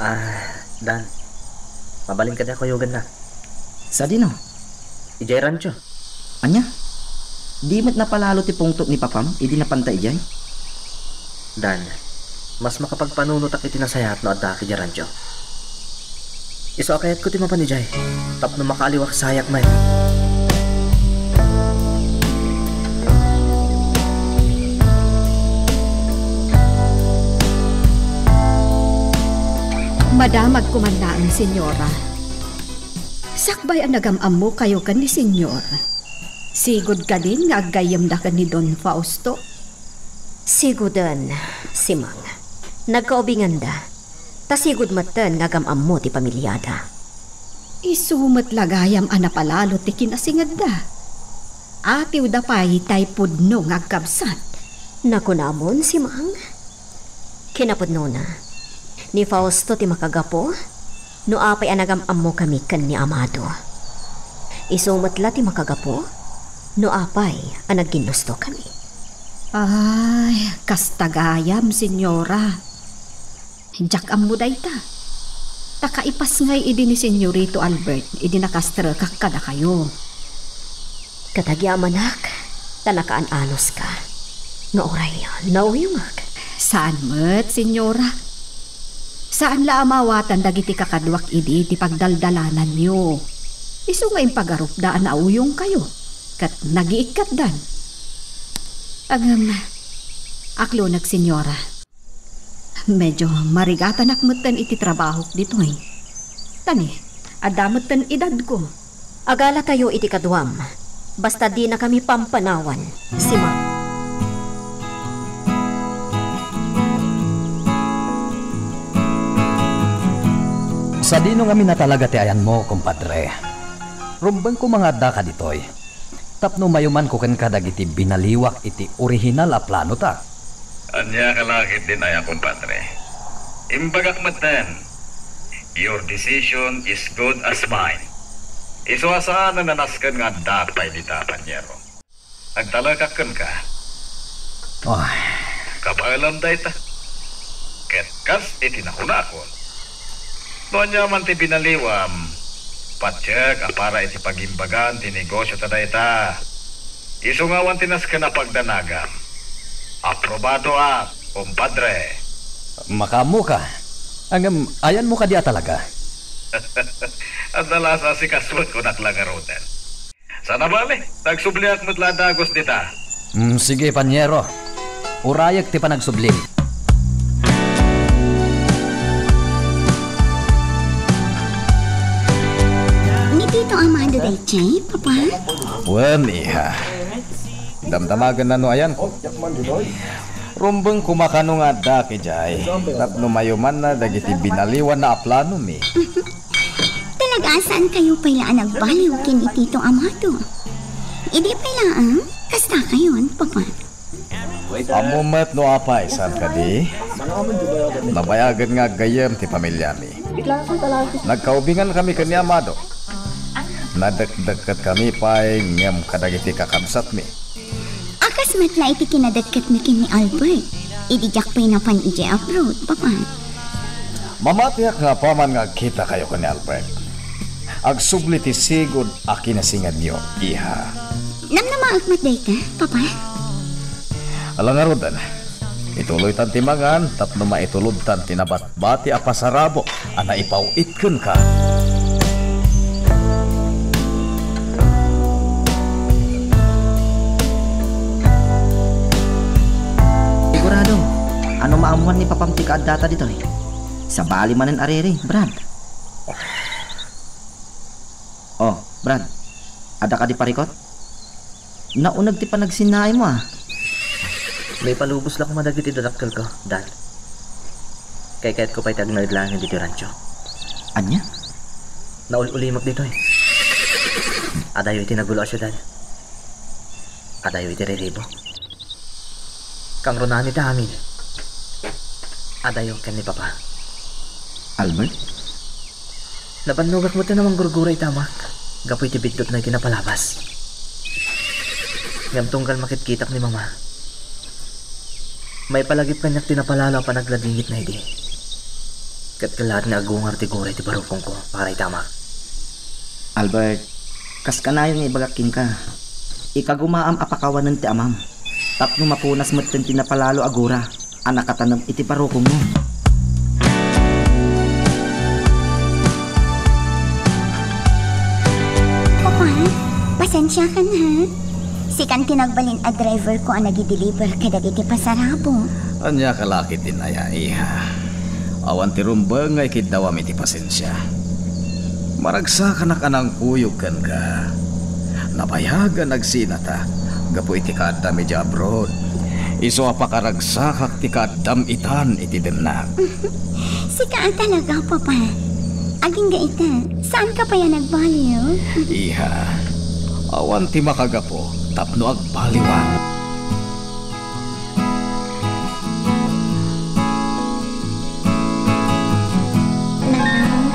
Ah, Dan. Mabalin kadi a kuyogannak. Sadino? Idiay rancho. Ania? Di met napalalo ti pungtot ni papam idi napanta idiay? Dan, mas makapagpanunotak iti nasayaat no addaak idiay rancho. Isu a kayatko ti mapan idiay, tapno makaaliwak sayak met. Madamag koman laeng, Senyora. Sakbay a nagam-ammokayo ken ni Senyor, sigud kadin nga aggayyemda ken ni Don Fausto? Siguden, Simang. Nagkaubinganda. Ta sigud metten nga agam-ammo ti pamiliada. Isu met la gayam a napalalo ti kinasingedda. Atiwda pay tay pudno nga agkabsat. Nakunamon, Simang? Kinapudnona, ni Fausto ti makagapu no apay a nagam-ammokami ken ni Amado. Isu met la ti makagapu no apay a nagginnustokami. Ay, kasta gayam, Senyora. Diak ammo dayta. Ta kaipasngay idi ni Senyorito Albert idi nakastrekak kadakayo. Ket agyamanak ta nakaan-anoska nga uray nauyongak. Saan met, Senyora. Saan la a maawatan dagiti kakaduak idi ti pagdaldalananyo. Isu nga impagarupda a nauyongkayo ket nagiikkatdan. Ngem, aklonek, Senyora. Medyo marigatanak metten iti trabahok ditoy. Tani, adda metten edadko. Agalatayo iti kaduam, basta dinakami pampanawan, Simang. Sadino ngamin a talaga ti ayanmo, kumpadre? Rumbeng koma nga addaka ditoy. Tapno mayumanko kenka dagiti binaliwak iti orihinal a planota. Ania ka la ketdin aya, kumpadre? Imbagak metten, your decision is good as mine. Isu a saanen a nasken nga addaak pay dita, paniero. Agtalekak kenka. Ay. Kabaelam dayta. Ket kas iti nakunakon, no ania man ti binaliwam, patiek a para iti pagimbagan ti negosio ta dayta. Isu nga awan ti nasken a pagdanagam. Aprobadoak, kumpadre. Makaammoka. Ngem, ayanmo kadi a talaga? Adda la a sikasuek, kunak la ngaruden. Saan a bale, nagsubliak met la a dagus dita. Mm, sige, paniero. Urayek ti panagsublim. Ni Tito Amado daydiay, Papa? Wen, iha. Damdamagenna no ayanko. Rumbeng koma kano nga addaak idiay tapno mayumanna dagiti binaliwanna a planomi. Talaga a saankayo pay la a nagbaliw ken ni Tito Amado? Idi pay laeng, kastakayon, Papa. Ammo met no apay, saan kadi? Nabayagen nga aggayyem ti pamiliami. Nagkaubingankami ken ni Amado. Nadekdekketkami pay ngem kadagiti kakabsatmi. A kas met la iti kinadekketmi ken ni Albert idi diak pay napan idiay abroad, Papa. Mamatiak nga apaman nga agkitakayo ken ni Albert, agsubli ti sigud a kinasingedyo, iha. Namnamaek met dayta, Papa? Ala ngaruden, ituloytan ti mangan tapno maitulodtan ti nabatbati a pasarabok a naipaw-it kenka. Sigurado, ano maammuan ni Papam ti kaaddata ditoy? Sabali manen a riri, Brad. Oh, Brad, adda kadi parikut? Nauneg ti panagsinnaaymo, a. Maipalubos la koma dagiti dadakkelko, Dan. Kaykayatko pay ti agnaed laengen ditoy rancho. Ania? Naul-ulimek ditoy. Adayo iti nagulo a siudad. Adayo iti riribo. Kangrunaan ita amin. Adayo ken ni Papa. Albert? Nabannogak met a manggurgura ita amak gapu iti biddutna iti napalabas. Ngem tunggal makitkitak ni Mama, maipalagip kaniak ti napalalo a panagladingitna idi. Ket kellaat nga agungar ti gura iti barukongko para ita amak. Albert, kas kanayon nga ibagak kenka, ikagumaam a pakawanen ti amam tapno mapunas metten ti napalalo a gura a nakatanem iti barukongmo. Papa, pasensiakan ha. Sikan ti nagbalin a driver ko a nagideliver kadagiti pasarabo. Ania ka la ketdin aya, iha? Awan ti rumbeng nga ikiddawam iti pasensia. Maragsakanak a nangkuyog kenka. Nabayag a nagsinata gapu iti kaaddam idiay abroad. Isu a pakaragsakak ti kaaddam itan iti dennak. Sika a talaga, Papa. Agingga ita, saanka pay a nagbaliw? Iha, awan ti makagapu tapno agbaliwan. Nanang,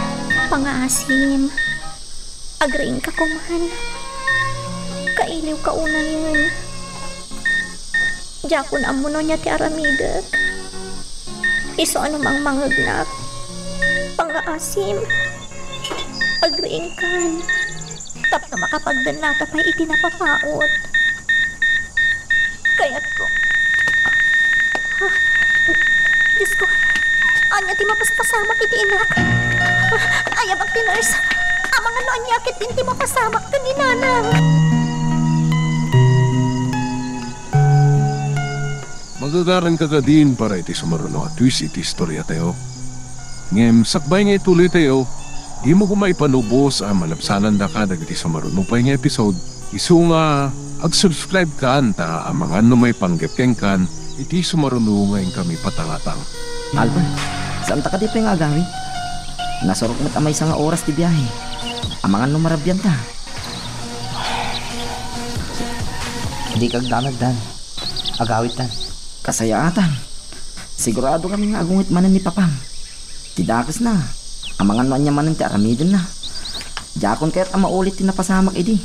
pangaasim. Agriingka koman. Kailiwka unayen. Diakon ammo no ania ti aramidek. Isu a no mangmangegnak, pangaasim, agriingkan tapno makapagdennata pay iti napapaut. Kayatko. Ah, Diosko, ania ti mapaspasamak iti inak? Ah, ayabak ti nurse. Amangan no ania ketdin ti mapasamak ken ni nanang. Magagaranka kadin para iti sumaruno a twist iti istoriatayo. Ngem sakbay nga ituloytayo, dimo koma ipanubos a malabsanandaka dagiti sumaruno pay nga episode. Isu nga ag-subscribe kan ta amangan no maipanggep kenkan iti sumaruno nga inkami patangatang. Albert, saanta kadi pay nga agawid? Nasurok met a maysa nga oras ti biahe. Amangan no marabianta. Dika agdanag, Dan. Agawidtan. Kasayaatan. Sigurado kami nga agungit manen ni Papam. Ti dakesna, amangan no ania manen ti aramidenna. Diakon kayat a maulit ti napasamak idi.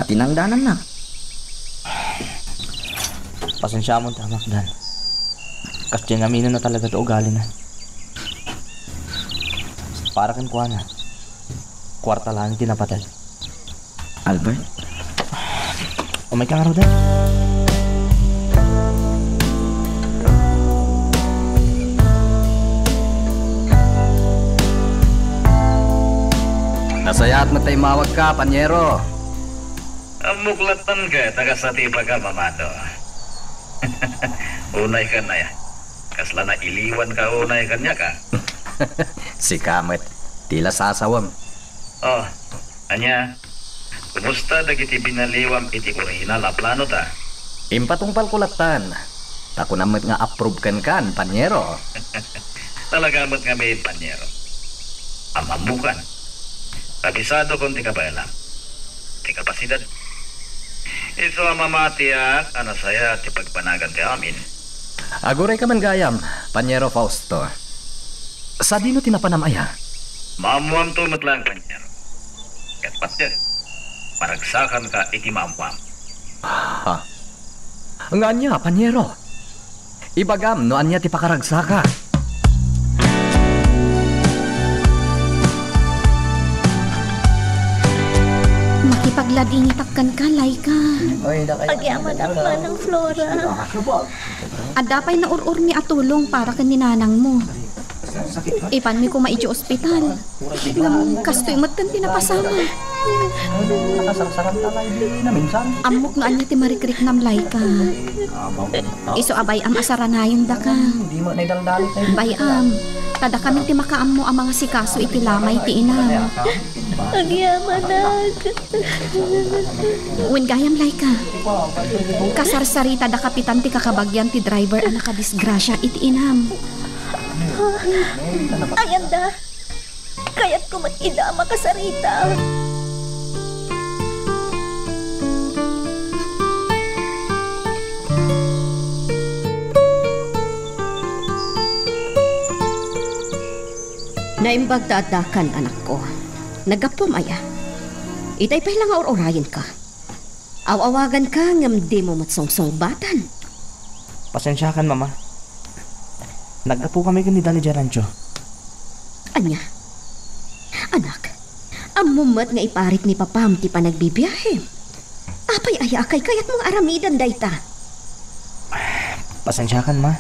Atinangdanannak. Pasensiamon ti amak, Dan. Kasdiay nga aminan a talaga ti ugalina. Para kenkuana, kuarta laeng ti napateg. Albert? Umayka ngarud, a. Nasayaat met ta immawagka, panyero. Ammok latta ket a kasta ti ibagam, amado. Unay ken aya. Kasla nailiwanka unay kaniak, a? Sika met, ti la sasawem. Oh, ania? Kumusta dagiti binaliwam iti orihinal a planota? Impatungpalko lattan, ta kunam met nga approve kenkan, panyero. Talaga met ngamin, panyero. Ammammokan. Kabisadokon ti kabaelam, ti kapasidad. Isu a mamatiak a nasayaat ti pagpanagan ti amin. Agurayka man gayam, Panyero Fausto. Sadino ti napanam aya? Maammoamto met laeng, Panyero. Ket patien, maragsakanka iti maammoam. Ha? Nga ania, Panyero? Ibagam no ania ti pakaragsaka. Makipagladingitak kenka, Laika. Agyamanak, Manang Flora. Adda pay naur-urmi a tulong para ken ni nanangmo. Ipanmi koma idiay ospital. Ngem kastoy metten ti napasamak. Ammok no ania ti marikriknam, Laika. Isu a bay-am a saranayendaka. Bay-am, ta dakami ti makaammo a mangasikaso iti lamay ti inam. Agyamanak. Wen gayam, Laika. Kasarsarita da kapitan ti kakabagian ti driver a nakadisgrasia iti inam. Ayanda, kayatko met ida a makasarita. Naimbag ta addakan, anakko. Naggapuem aya? Itay pay la nga ur-urayenka. Aw-awaganka ngem dimo met sungsungbatan. Pasensiakan, Mama. Naggapukami ken ni Dani idiay rancho. Ania? Anak, ammom met nga iparit ni Papam ti panagbibiahem. Apay aya a kaykayatmo nga aramiden dayta? Pasensiakan, Ma.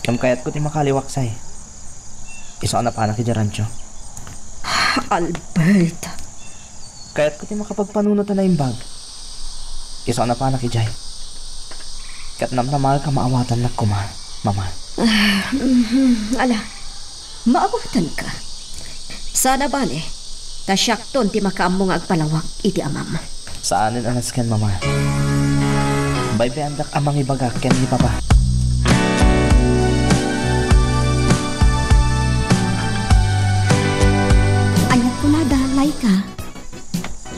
Ngem kayatko ti makaliwaksay. Isu a napanak idiay rancho. Albert. Kayatko ti makapagpanunot a naimbag. Isu a napanak idiay. Ket namnamaek a maawatannak koma, Mama. Ah, mhm. Ala, maawatanka. Saan a bale, ta siakton ti makaammo nga agpalawag iti amam. Saanen a nasken, Mama. Baybayandak a mangibaga ken ni Papa. Aniat kunada, Laika?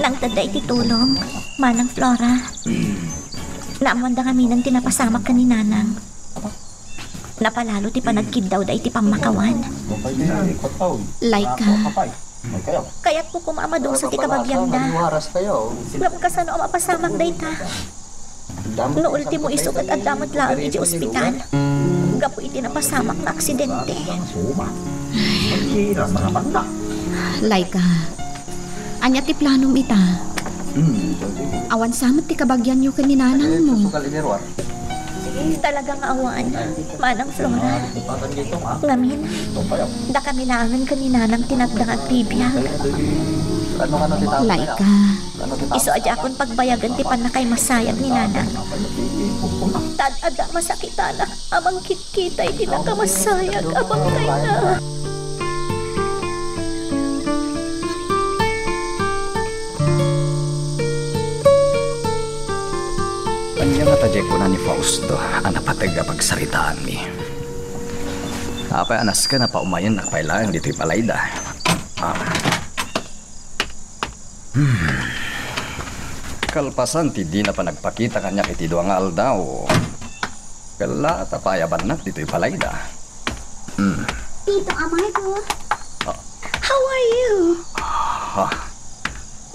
Nangtedda iti tulong, Manang Flora. Naammoanda ngamin ti napasamak ken ni Nanang. Napalalo ti panagkiddawda iti pammakawan. Laika. Kayatko koma a madusa ti kabagiangda. Ngem kasano a mapasamak dayta? No ultimo, isu ket adda met laeng iti ospital gapu iti napasamak nga aksidente. Laika, ania ti planom ita? Awan sa met ti kabagianyo ken ni nanangmo. Talaga nga awan, Manang Flora. Ngamin, dakami laengen ken ni nanang ti natda nga agbibiag. Laika, isu a diakon pagbayagen ti pannakaimasayag ni nanang. Ta ad-adda a masakitanak a mangkitkita iti nakamasayag a bangkayna. Ania ngata diay kuna ni Fausto a napateg a pagsaritaanmi? Apay a nasken a paumayennak pay laeng ditoy balayda? Ah. Hmm. Kalpasan ti dina panagpakita kaniak iti dua nga aldaw, kellaat a paayabannak ditoy balayda. Hmm. Tito Amargo. Ah. How are you? Ah.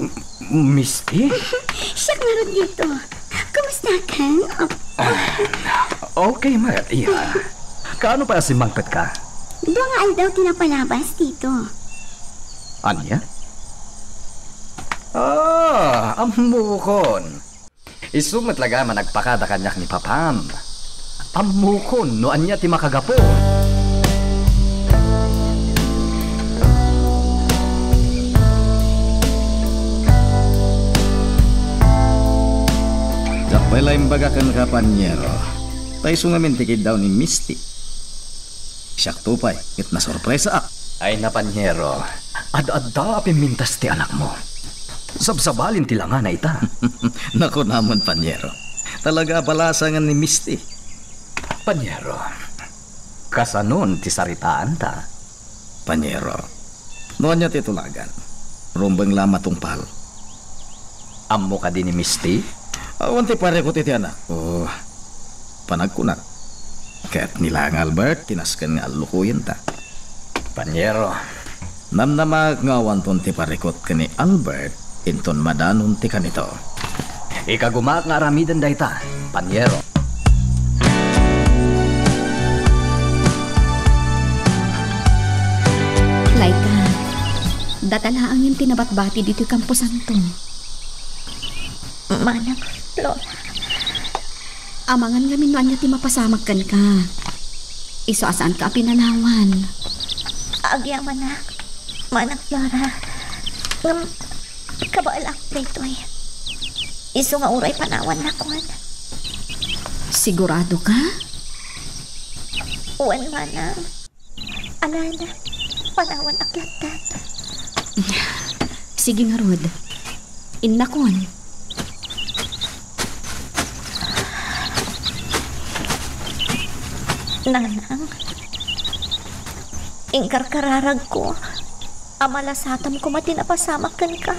M-, Misty? Siak ngarud dito. Kumusta ka? Okay, Maria. Kaano pay a simmangpetka? Dua nga aldaw ti napalabas, Tito. Ania? Ah, ammokon. Isu met la gayam a nagpakada kaniak ni Papam. Ammokon no ania ti makagapu. Diak pay la imbaga kenka, Panyero, ta isu ngamin ti kiddaw ni Misty. Siakto pay ket nasorpresaak. Ay na, Panyero, ad-adda a pimmintas ti anakmo. Sabsabalin ti langana ita. Nakunamon, Panyero. Talaga a balasangen ni Misty. Panyero, kasanon ti saritaanta? Panyero, no ania ti tulagan, rumbeng la a matungpal. Ammo kadi ni Misty? Awan ti parikut iti anakko. Panagkunak. Ket ni laeng Albert ti nasken nga allukoyenta. Panyero. Namnamaek nga awanton ti parikut ken ni Albert inton madanon ti kanito. Ikagumaak nga aramiden dayta, Panyero. Laika, data laengen ti nabatbati ditoy kamposanto. Manang Flora. Amangan ngamin no ania ti mapasamak kenka. Isu a saanka a pinanawan. Agyamanak, Manang Flora. Ngem, kabaelak daytoy. Isu nga uray panawannakon. Sigurado ka? Wen, Manang. Alan, panawan ak lattan. Sige ngarud. Innakon. Nanang, inkarkararagko a malasatam koma ti napasamak kenka.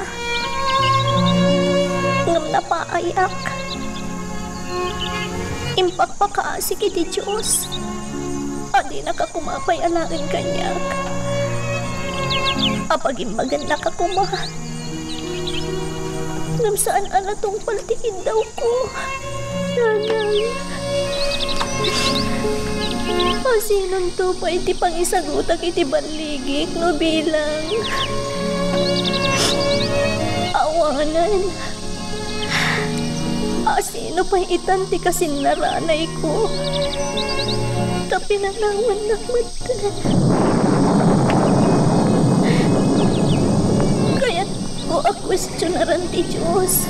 Ngem napaayak. Impakpakaasik iti Dios a dinaka koma pay alaen kaniak. Apagimmagannak a koma. Ngem saan a natungpal ti kiddawko. Nanang. Asinonto pay ti pangisagutak iti balligik no bilang awanen? Asino pay itan ti kasinnaranayko? Ta pinanawannak metten. Kayatko a kuestionaran ti Dios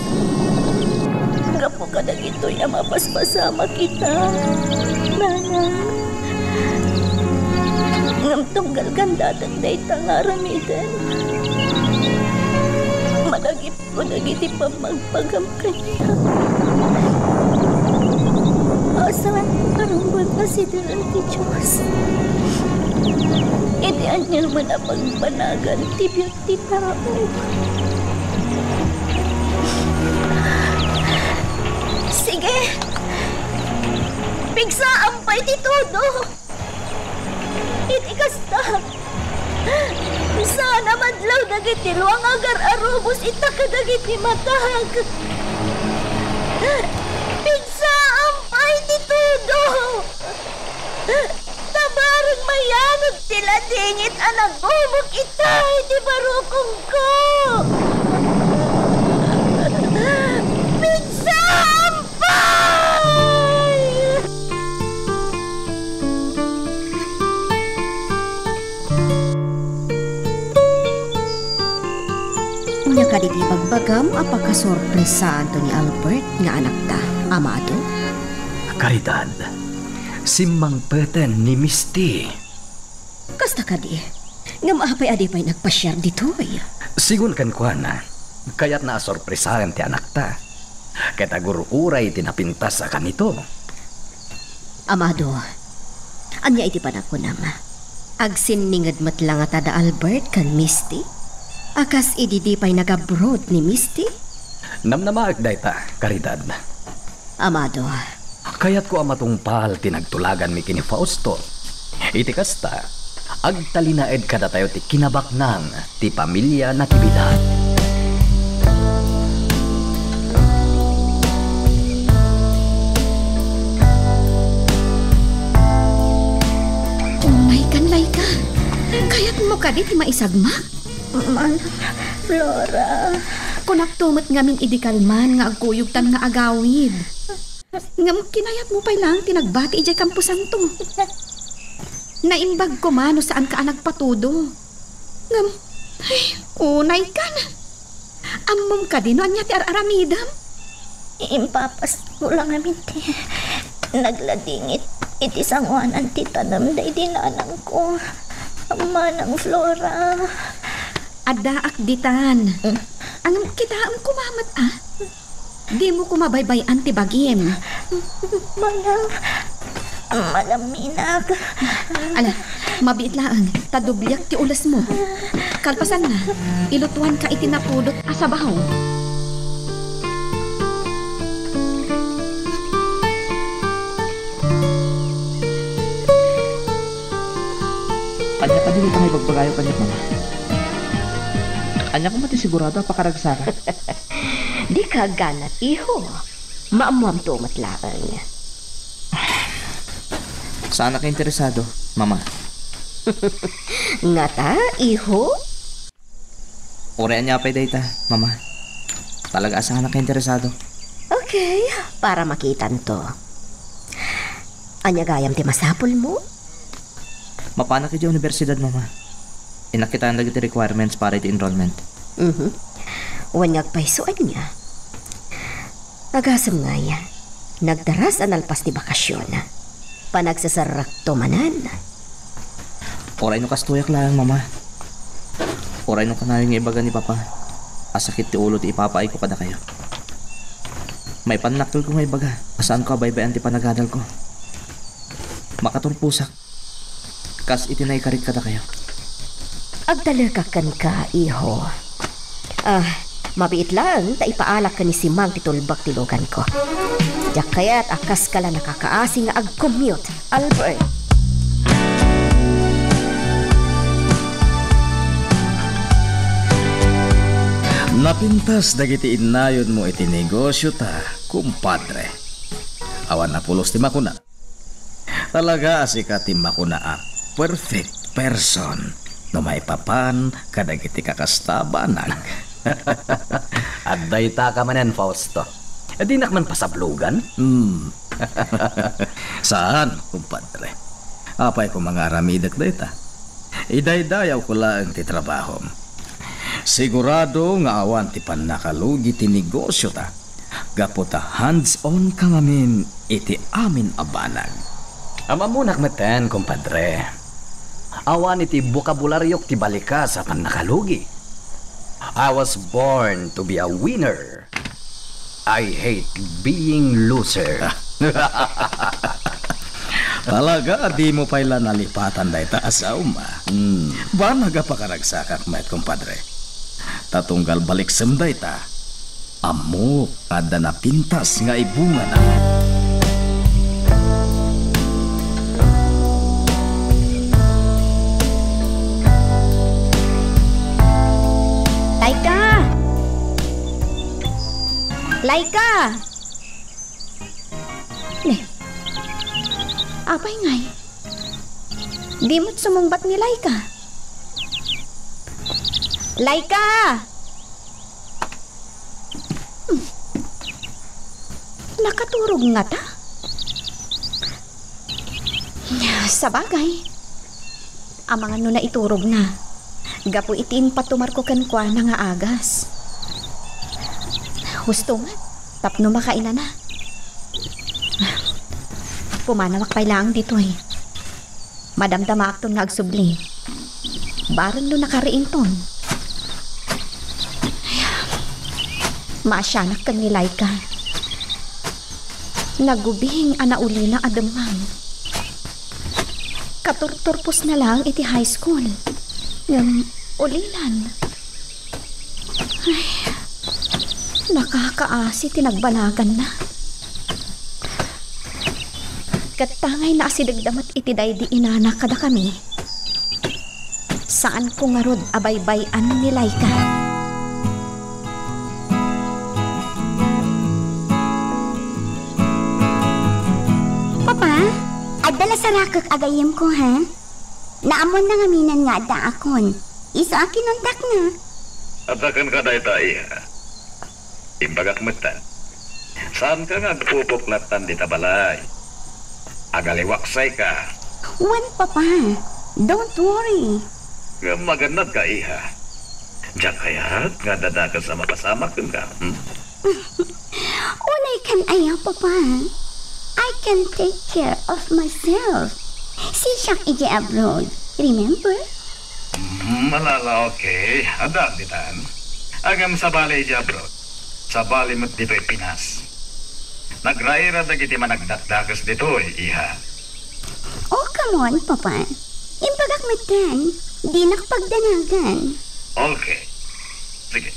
gapu kadagitoy a mapaspasamak ita, Nanang. Ngem tunggal kandatek dayta nga aramiden, madagit ko dagiti pammagpagam kaniak. Saan a rumbeng a sideren ti Dios iti aniaman a pagbanagan ti biag ti tao. Sige! Pigsaam pay ti tudo! Iti kasta, saan a madlaw dagiti lua nga agar-arubos ita kadagiti matak. Pigsaam pay ti tudo! Ta bareng mayanod ti ladingit a nagubok ita iti barukongko! Pigsaam pay! Ania kadi ti ibagbagam a pakasorpresaanto ni Albert nga anakta, Amado? Caridad, simmangpeten ni Misty. Kasta kadi. Ngem apay a di pay nagpasiar ditoy? Sigun kenkuana, kayatna a sorpresaen ti anakta. Ket agur-uray ti napintas a kanito. Amado, ania iti panagkunam? Agsinninged met la ngata da Albert ken Misty? A kas idi di pay nag-abroad ni Misty? Namnamaek dayta, Caridad. Amado. Kayatko a matungpal ti nagtulaganmi ken ni Fausto. Iti kasta, agtalinaed kadatayo ti kinabaknang ti pamilia Natividad. Unay kan, Laika. Kayatmo kadi ti maisagmak? Manang Flora. Kunakto met ngamin idi kalman nga agkuyogtan nga agawid. Ngem kinayatmo pay laeng ti nagbati idiay kamposanto. Naimbag koma no saanka a nagpatudo. Ngem, ay, unay kan. Ammom kadi no ania ti ar-aramidem? Impapasko la ngamin ti nagladingit iti sanguanan ti tanem daydi nanangko, Manang Flora. Addaak ditan. Mm. Ngem kitaem koma met, a? Dimo koma baybay-an ti bagim. Manang, malaminak. Ala, mabiit laeng, ta dubliak ti ulesmo. Kalpasanna, ilutuanka iti napudot a sabaw. Ania kadi dayta nga ibagbagayo kaniak, Mama? Ania koma ti sigurado a pakaragsakak? Dika agganat, iho. Maammoamto met laeng. Saanak interesado, Mama. Ngata, iho? Uray ania pay dayta, Mama. Talaga a saanak interesado. Okay, para makitanto. Ania gayam ti masapulmo? Mapanak idiay universidad, Mama. Innak kitaen dagiti requirements para iti enrollment. Mhm. Wen nga agpayso, ania? Agasem ngay, nagdaras a nalpas ti bakasion. Panagseserrekto manen. Uray no kastoyak laeng, Mama. Uray no kanayon nga ibaga ni Papa a sakit ti ulo ti ipapaayko kadakayo. Maipannakkelko nga ibaga a saanko a baybay-an ti panagadalko. Makaturposak. Kas iti naikarik kadakayo. Agtalekak kenka, iho. Ah, mabiit laeng ta ipaalak ken ni Simang ti tulbek ti luganko. Diak kayat a kaska la nakakaasi nga agcommute, Albert. Napintas dagiti innayonmo iti negosiota, kumpadre. Awan a pulos ti makuna. Talaga a sika ti makuna a perfect person no maipapan kadagiti kakasta a banag. Adda ita ka manen, Fausto. Dinak man pasablogan? Hmm. Saan, kumpadre? Apay koma nga aramidek dayta? Idaydayawko laeng ti trabahom. Sigurado nga awan ti pannakalugi ti negosiota, gapu ta hands-on ka ngamin iti amin a banag. Am-ammonak metten, kumpadre. Awan iti bokabularyo ti balikas a pannakalugi. I was born to be a winner. I hate being loser. Talaga a dimo pay la nalipatan dayta a saom, a. Hmm. Banag a pakaragsakak met, kumpadre. Ta tunggal baliksem dayta, ammok nga adda napintas nga ibungana. Laika! Laika! Ne. Apay ngay? Di mo't sumungbat ni Laika. Laika! Hmm. Nakaturog ngata? Sabagay, amangan no naiturogna, gapu iti impatumarko kenkuana nga agas. Husto met tapno makainana. Pumanawak pay laeng ditoy. Madamdamaakton nga agsubli. Bareng no nakariington. Ay, maasianak ken ni Laika. Nagubing a naulina a demmang. Katurturposna laeng iti high school. Ngem ulilan. Ay, nakakaasi ti nagbanaganna. Ket tangay naasidegda met iti daydi inana kadakami. Saanko ngarud a baybay-an ni Laika. Papa, adda la sarakek a gayyemko, ha? Naammonna ngaminen nga addaakon. Isu a kinundakna. Adda kenka dayta, iha. Imbagak metten. Saanka nga agpupuklattan dita balay. Agaliwaksayka. Wen, Papa. Don't worry. Ngem magannadka, iha. Diak kayat nga adda dakes a mapasamak kenka, hmm? Unay kan aya, Papa. I can take care of myself. Sisiak idiay abroad, remember? Mm, Malala, okay. Adda ditan. Ngem sabali idiay abroad. Sabali met ditoy Pinas. Nagraira dagiti managdakdakes ditoy, iha. Oh, come on, Papa. Imbagak metten, dinak pagdanagan. Okay. Sige.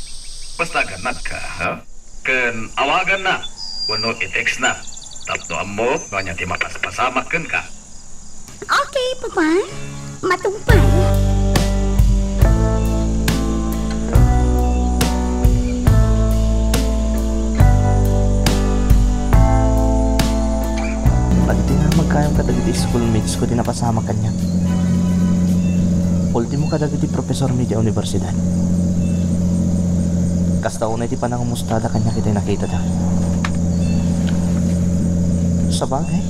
Basta agannadka, ha? Ken awagannak wenno i-textnak tapno ammok no ania ti mapaspasamak kenka. Okay, Papa. Matungpal. Nagdinamag kayam kadagiti schoolmates ko ti napasamak kaniak. Ultimo kadagiti profesor mi idiay universidad. Kasta unay ti panangumustada kaniak iti nakitada. Sabagay,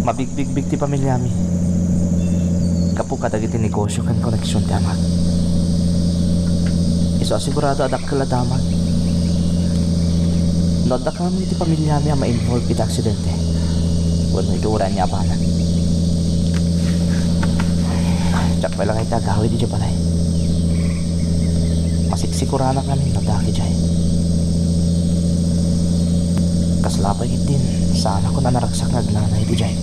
mabigbigbig ti pamiliami gapu kadagiti negosio ken koneksion ti amak. Isu a sigurado a dakkel a damag no adda kami iti pamiliami a ma-involve iti aksidente wenno iti uray ania a banag. Diak pay la nga iti agawid idiay balay. Masiksikoranak ngamin no addaak idiay. Kasla pay ketdin, saanakon a naragsak nga agnana iti diay.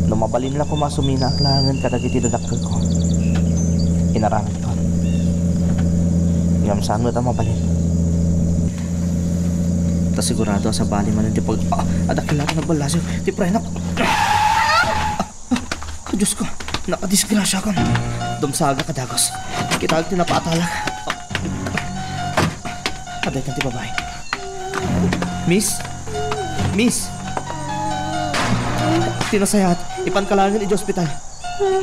No mabalin la koma a suminaak laengen kadagiti dadakkelko, inaramidkon. Ngem saan met a mabalin. Ta sigurado a sabali manen ti pag-, ah, adakkel laeng nagballasiw ti prenok. Ah, ah, Diyos ko, nakadisgrasiakon. Dumsagak a dagus. Itaag ti napaatalak. Adda ita ti babai. Miss? Miss? Ti nasayaat, ipanka laengen idiay ospital.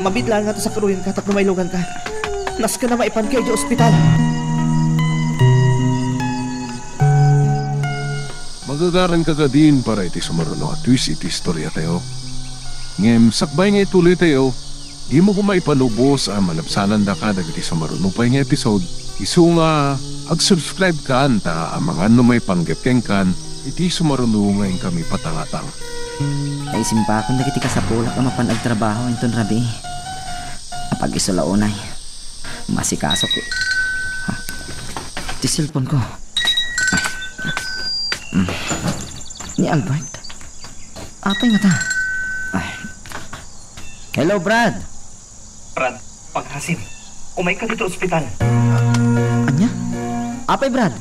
Mabiit laeng nga ta sakeroyenka tapno mailuganka. Nasken a maipanka idiay ospital. Magagaranka kadin para iti sumaruno a twist iti istoriatayo. Ngem sakbay nga ituloytayo, dimo koma ipanubos a malabsanandaka dagiti sumaruno pay nga episode, isu nga ag-subscribe kan ta amangan no maipanggep kenkan iti sumaruno nga inkami patangatang. Naisimpakon dagiti kasapulak a mapan agtrabaho inton rabii. Apag-isu la unay. Masikasok. Ha? Ti cellphone ko. Mm. Ni Albert. Apay ngata? Ay. Hello, Brad. Brad, paghasim. Umayka ditoy ospital. Ania? Apay, Brad?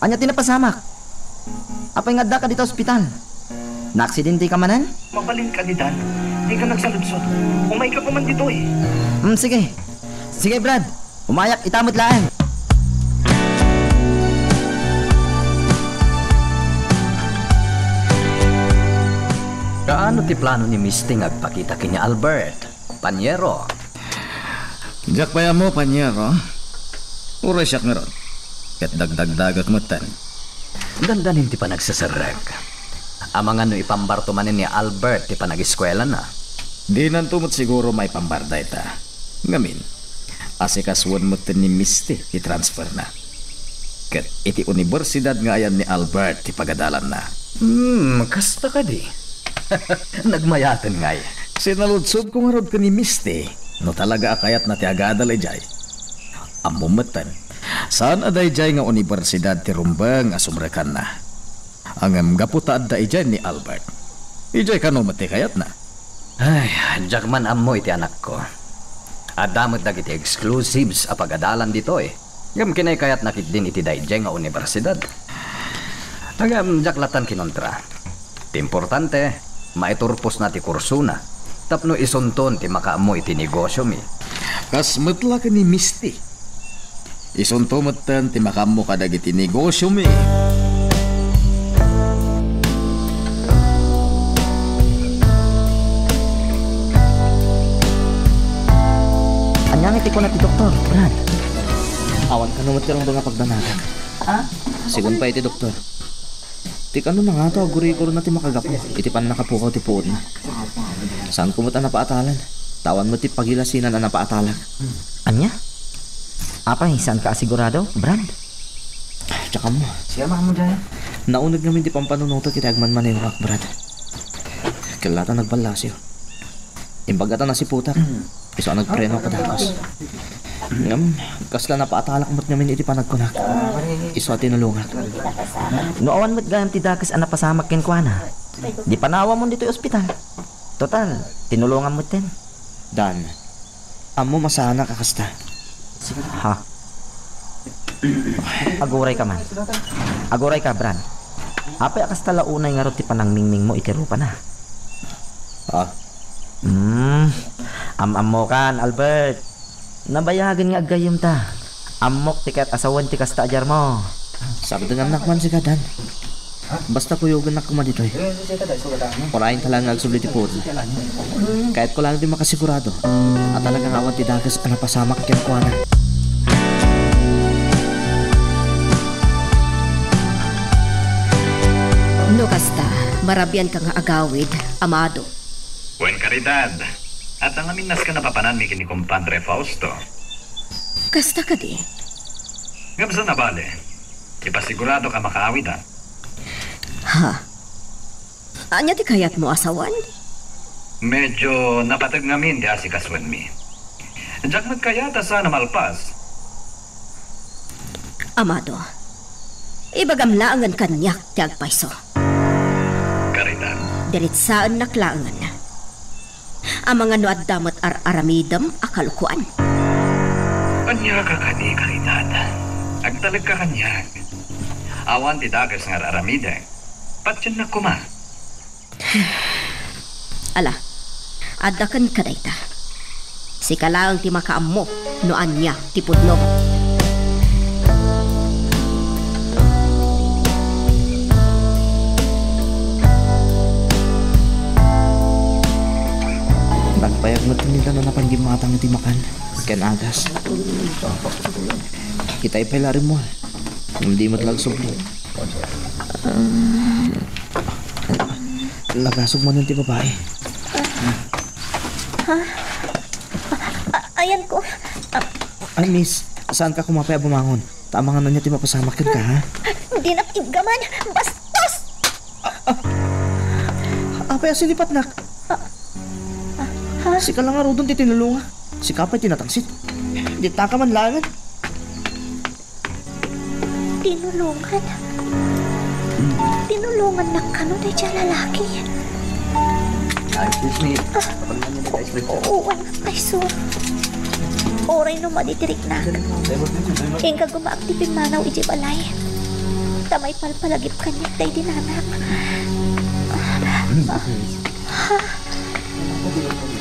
Ania ti napasamak? Apay nga addaka ditoy ospital? Naaksidenteka manen? Mabalinka ni Dan. Dika nagsaludsod. Umayka koman ditoy. Hmm, sige. Sige, Brad. Umayak ita met laeng. Kaano ti plano ni Misty nga agpakita ken ni Albert, Panyero? Diak pay ammo, Panyero. Uray siak ngarud. Ket dagdagdagek metten. Dandanin ti panagseserrek. Amangan no ipambarto manen ni Albert ti panageskuelana. Dinanto met siguro maipambar dayta. Ngamin, asikasuen metten ni Misty ti transferna. Ket iti universidad nga ayan ni Albert ti pagadalanna. Hmm, kasta kadi? Nagmayaten ngay. Sinaludsodko ngarud ken ni Misty no talaga a kayatna ti agadal idiay. Ammom metten, saan a daydiay nga universidad ti rumbeng a sumrekanna. Ngem gapu ta adda idiay ni Albert, idiay kano met ti kayatna? Ay, diak man ammo iti anakko. Adda met dagiti exclusives a pagadalan ditoy. Ngem kinaykayatna ketdin iti daydiay nga universidad. Ngem diak lattan kinontra. Ti importante, maiturposna ti kursona tapno isunton ti makaammo iti negosiomi. Kas met la ken ni Misty. Isunto metten ti makaammo kadagiti negosiomi. Ania nga ti kuna ti doktor, Brad? Awan kano met ti rumbeng a pagdanagak. Ha? Sigun pay iti doktor. Ti kanona ngato, agurigurna ti makagapu iti pannakapukaw ti puodna. Saanko met a napaatalan, ta awan met ti pagilasinan a napaatalak. Ania? Apay, saanka a sigurado, Brad? Diak ammo. Siya, mamo dyan. Nauneg ngamin ti pampanunotek iti agmanmanehoak, Brad. Ket la ta nagballasyo. Imbag a ta nasiputak, isu a nagpreno a dakes. Ngem, kasla napaatalak met ngamin iti panagkunak. Isu a tinulongak. No awan met gayam ti dakes a napasamak kenkuana, di panawamon ditoy ospital. Total, tinulongam metten. Dan, ammom a saanak a kasta. Ha? Agurayka man. Agurayka, Brad. Apay a kasta la unay ngarud ti panangmingmingmo iti rupana? Ah. Hmm. Am-ammokan, Albert. Nabayagen nga aggayyemta. Ammok ti kayat a sawen ti kasta a diarmo. Sardengannak man sika, Dan. Basta kuyogennak koma ditoy. Urayenta laeng nga agsubli ti puodna. Kayatko laeng ti makasigurado a talaga nga awan ti dakes a napasamak kenkuana. No kasta, marabianka nga agawid, Amado. Wen, Caridad, adda ngamin nasken a papananmi ken ni Compadre Fausto. Kasta kadi? Ngem saan a bale, ipasiguradoka a makaawida. Ha? Ania ti kayatmo a sawen? Medyo napateg ngamin ti asikasuenmi. Diak met kayat a saan a malpas. Amado, ibagam laengen kaniak ti agpayso. Caridad? Diritsaennak laengen. Amangan no adda met ar-aramidem a kalokoan. Ania ka kadi, Caridad? Agtalekka kaniak. Awan ti dakes nga ar-aramidek. Patiennak koma. Ala, adda kenka dayta. Sika laeng ti makaammo no ania ti pudno. Nagpayag met kami ta napan gimmatang iti makan ken agas. Itay pay la rimmuar. Ngem di met la agsubli. Nagasog manen ti babai. Ha? A-, ayanko. A- Ay, miss, saanka koma pay a bumangon? Ta amangan ania ti mapasamak kenka, ha? Dinak iggaman! Bastos! Apay a sinipatnak? Ha? Sika la ngaruden ti tinulongak. Sika pay ti natangsit. Ditaka man laengen. Tinulongan? Tinulongannak kano daydiay a lalaki? Ah, excuse me. Kapalingan niyo na ice cream, sir. Oo, anak, ay so. Uray no madi ti riknak. Inka gumaak ti pimmanaw idiay balay. Ta maipalpalagip kaniak daydi nanak. Ha?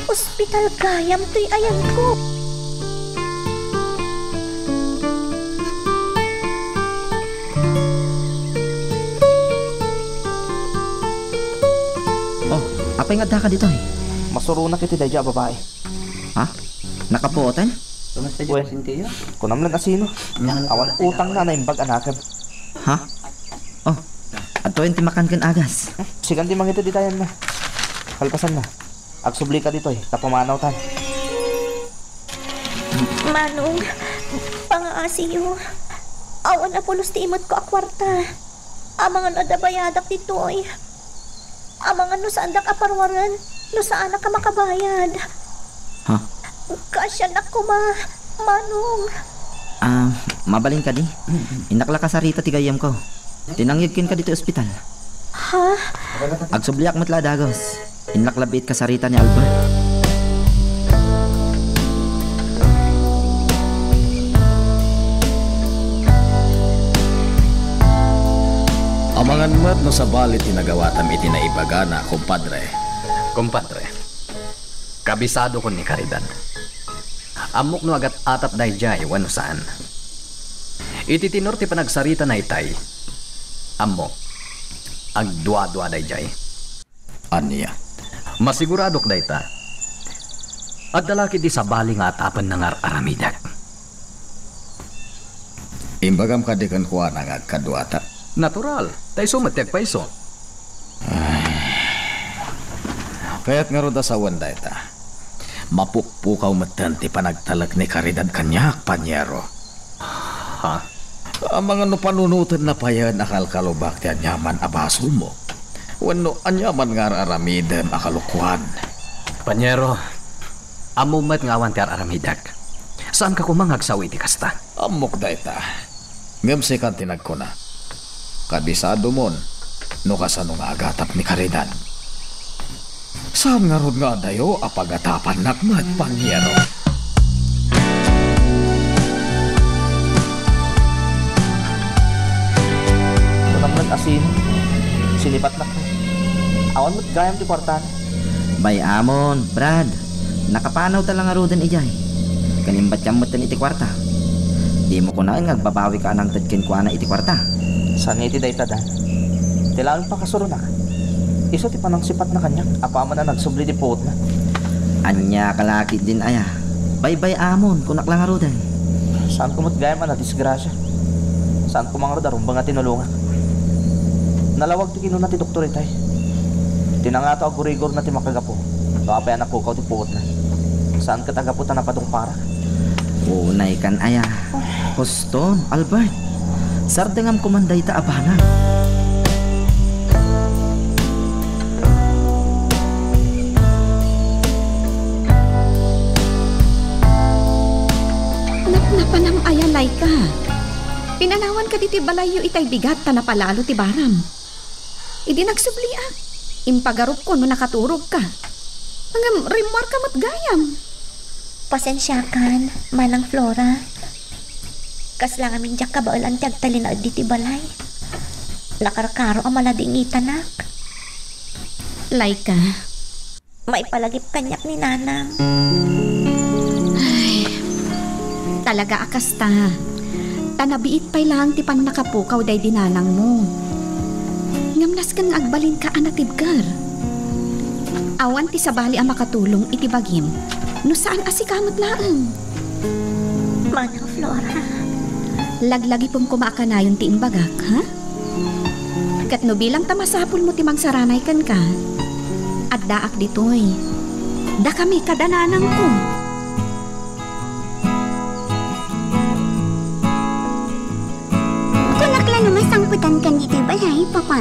Ospital gayam toy ayanko. Oh, apay nga addaka ditoy? Masuronak iti daydiay a babai. Ha? Nakapuoten? Wen, kunam laeng a sino. Awan utangna a naimbag a naked. Ha? Oh, adtoyen ti makan ken agas. Sikan ti mangiteditayenna. Kalpasanna, agsublika ditoy ta pumanawtan. Manong, pangaasiyo. Awan a pulos ti imetko a kuarta. Amangan adda bayadak ditoy. Amangan no saandak a paruaren, no saanak a makabayad. Ha? Kaasiannak koma, Manong. Ah, mabalin kadi? Innak la kasarita ti gayyemko. Tinangyeg kenka ditoy ospital. Ha? Agsubliak met la a dagus. Innak la biit kasarita ni Albert. Amangan met no sabali ti nagawatam iti naibagana, kumpadre. Kumpadre, kabisadokon ni Caridad. Ammok no agat-atap daydiay wenno saan. Iti tenor ti panagsaritana itay, ammok, agduadua daydiay. Ania? Masiguradok dayta. Adda la ketdi sabali nga atapenna nga ar-aramidek. Imbagam kadi kenkuana nga agkaduata? Natural, ta isu met ti agpayso. Ay. Kayat ngarud a sawen dayta. Mapukpukaw metten ti panagtalek ni Caridad kaniak, Paniero. Ha? Amangan no panunotenna payen a kalkalubak ti aniaman a basolmo. Wenno aniaman nga ar-aramidem a kalokuan. Paniero, ammom met nga awan ti ar-aramidek. Saanka koma nga agsao iti kasta. Ammok dayta. Ngem sikan ti nagkuna, kabisadomon no kasano nga agatap ni Caridad. Saan ngarud nga adayo a pagatapannak met, Paniero. Kunam met a sino? Sinipatnak. Awan met gayam ti kuartana. Bay-amon, Brad. Nakapanawta la ngaruden idiay. Ken imbatiam metten iti kuarta. Dimo kunaen nga agbabawika a nangted kenkuana iti kuarta. Saan nga iti dayta, Dan. Ti laeng pakasuronak, isu ti panangsipatna kaniak apaman a nagsubli ti puotna. Ania ka la ketdin aya? Baybay-amon, kunak la ngaruden. Saanko met gayam a nadisgrasia. Saan koma ngarud a rumbeng a tinulongak. Nalawag ti kinuna ti doktor itay. Ti nangato a gurigorna ti makagapu no apay a napukaw ti puotna. Saan ket a gapu ta napadungparak. Unay kan aya. Huston, Albert. Sardengam koman dayta a banag. Napnapanam aya, Laika? Pinanawan kadi ti balayyo itay bigat ta napalalo ti baram. Idi nagsubliak, impagarupko no nakaturogka. Ngem rimmuarka met gayam. Pasensiakan, Manang Flora. Kasla ngamin diak kabaelan ti agtalinaed ditoy balay. Nakarkaro a maladingitanak. Laika. Maipalagip kaniak ni Nanang. Talaga a kasta. Ta nabiit pay laeng ti pannakapukaw daydi nanangmo. Ngem nasken nga agbalinka a natibker. Awan ti sabali a makatulong iti bagim no saan a sika met laeng. Manang Flora. Laglagipem koma a kanayon ti imbagak, ha? Ket no bilang ta masapulmo ti mangsaranay kenka, addaak ditoy. Dakami kada nanangko. Kunak la no masangpetankan ditoy balay, Papa.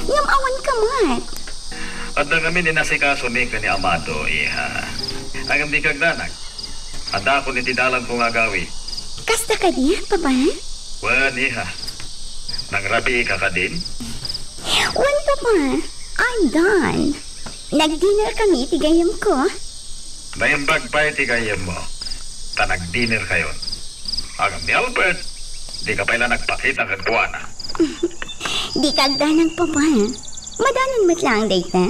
Ngem awan ka met. Adda ngamin inasikasomi ken ni Amado, iha. Ngem dika agdanag. Addaakon iti dalanko nga agawi. Kasta kadi, Papa? Wen, iha. Nangrabiika kadin? Wen, Papa. I'm done. Nag-dinner kami iti gayyemko. Naimbag pay ti gayyemmo, ta nag-dinnerkayon. Ngem ni Albert, dika pay la nagpakita kenkuana. Dika agdanag, Papa. Madanon met laeng dayta.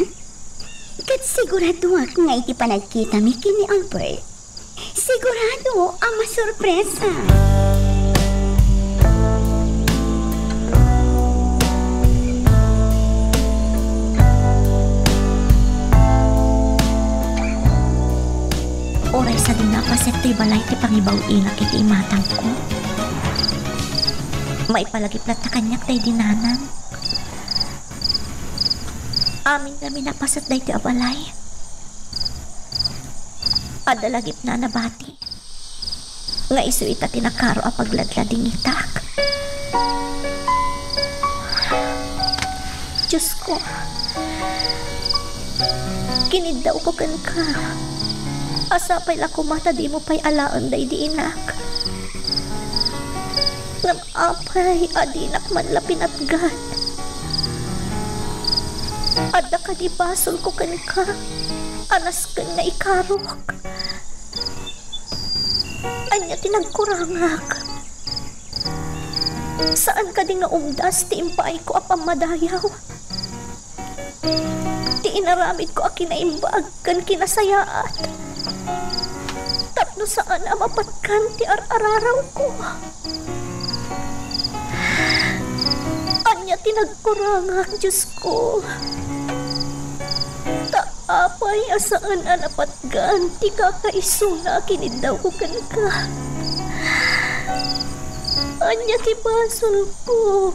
Ket siguradoak nga iti panagkitami ken ni Albert, sigurado a masurpresa. Uray sadino a paset toy balay ti pangibaw-inak iti imatangko, maipalagip latta kaniak daydi nanang. Amin ngamin a paset daytoy a balay. Adda lagipna a nabati nga isu ita ti nakaro a pagladladingitak. Diosko, kiniddawko kenka. Sapay la koma ta dimo pay alaen daydi inak. Ngem apay a dinak man la pinatgan? Adda kadi basolko kenka a nasken nga ikarok? Ania ti nagkurangak? Saan kadi nga umdas ti impaayko a pammadayaw? Ti inaramidko a kinaimbag ken kinasayaat, tapno saan a mapatgan ti ar-ararawko. Ania ti nagkurangak, Diosko? Ta apay a saan a napatgan ti kakaisuna a kiniddawko kenka? Ania ti basolko?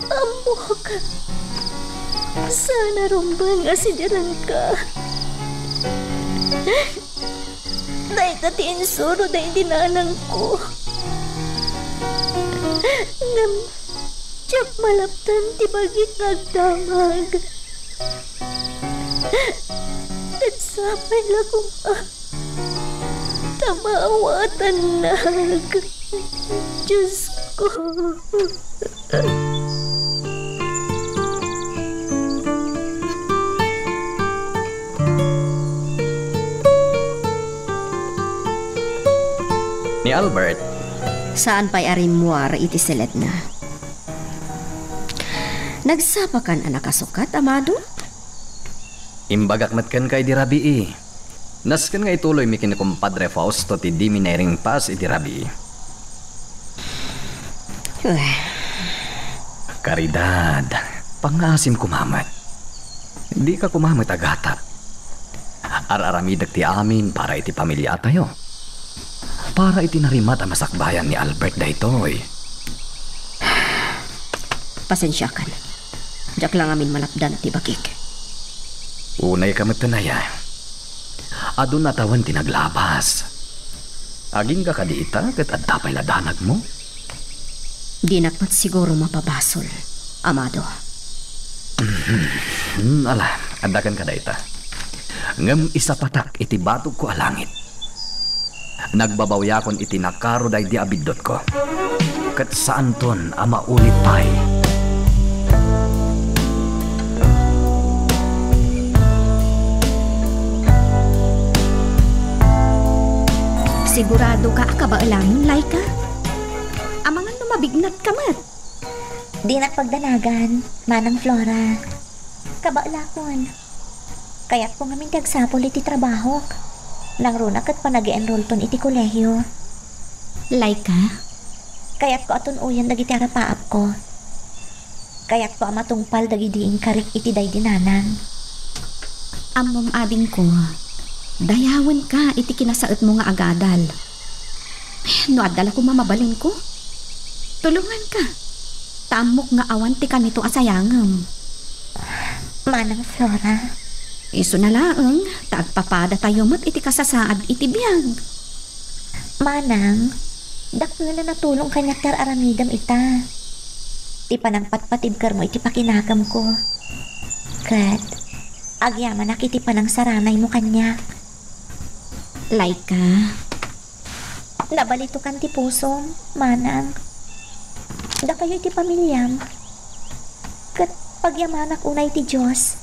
Ammok, saan a rumben nga sidirenka. Dayta ti insuro daydi nanangko. Ngem diak malapdan ti bagik nga agdamag. Ket sapay la koma ta maawatannak, Diosko. Ni Albert. Saan pay a rimmuar iti siledna. Nagsapakan a nakasukat, Amado? Imbagak met kenka idi rabii. Nasken nga ituloymi ken ni Kumpadre Fausto ti dimi nairingpas idi rabii. Uy. Karidad, pangngaasim koma met. Dika koma met agatap. Ar-aramidek ti amin para iti pamiliatayo. Para iti narimat a masakbayan ni Albert daytoy. Pasensiakan. Diak la ngamin malapdan ti bagik. Unayka met, aya. Adun a tawen ti naglabas. Agingga kadi ita ket adda pay la danagmo? Dinak met siguro mapabasol, Amado. Hmm, ala, adda kenka dayta. Ngem isapatak iti batogko a langit. Nagbabawiakon iti nakaro daydi a biddutko. Ket saanton a maulit pay. Siguradoka a kabaelangon, Laika? Amangan no mabignatka met. Dinak pagdanagan, Manang Flora. Kabaelakon. Kayatko ngamin ti agsapul iti trabahok. Nangruna ket panag-enrollton iti kolehio. Laika? Kayatko a tun-oyen dagiti arapaapko. Kayatko a matungpal dagidi inkarik iti daydi nanang. Ammom, adingko, dayawenka iti kinasaetmo nga agadal. No adda la koma mabalinko, tulonganka. Ta ammok nga awan ti kanito a sayangem. Manang Flora. Isuna laeng, ta agpapadatayo met iti kasasaad iti biag. Manang, dakkel a natulong kaniak ti ar-aramidem ita. Ti panangpatpatibkermo iti pakinakemko. Ket agyamanak iti panangsaranaymo kaniak. Laika. Nabalitokan ti pusom, manang. Dakayo iti pamiliam. Ket pagyamanak unay ti Dios,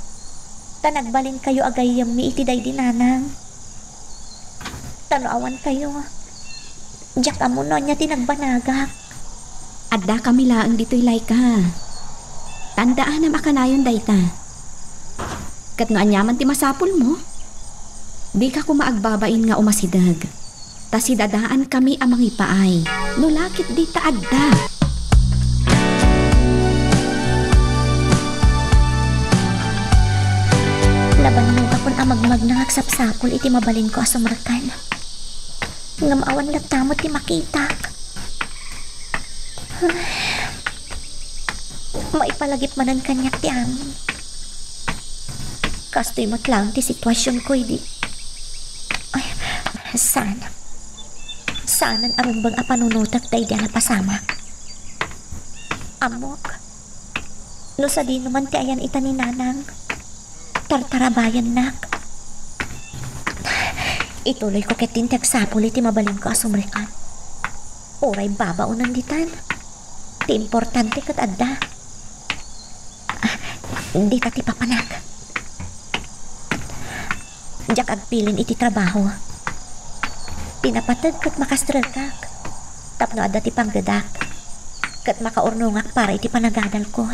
ta nagbalinkayo a gayyemmi iti daydi nanang. Ta no awankayo, diak ammo no ania ti nagbanagak. Addakami laeng ditoy, Laika. Tandaanam a kanayon dayta. Ket no aniaman ti masapulmo, dika koma agbabain nga umasideg. Ta sidadaankami a mangipaay, no la ketdi ta adda. Nabannogakon a magmagna nga agsapsapul iti mabalinko a sumrekkan. Ngem awan latta met ti makitak. Maipalagip manen kaniak ti amin. Kastoy met laeng ti situasionko idi. Ay, saan? Saanen a rumbeng a panunotek daydi a napasamak. Ammok, no sadino man ti ayan ita ni Nanang, tartarabayannak. Ituloyko ketdin ti agsapul iti mabalinko a sumrekkan. Uray babaonen ditan. Ti importante ket adda. Ah, dita ti papanak. Diak agpilin iti trabaho. Pinapateg ket makastregak tapno adda ti panggedak ket makaurnongak para iti panagadalko.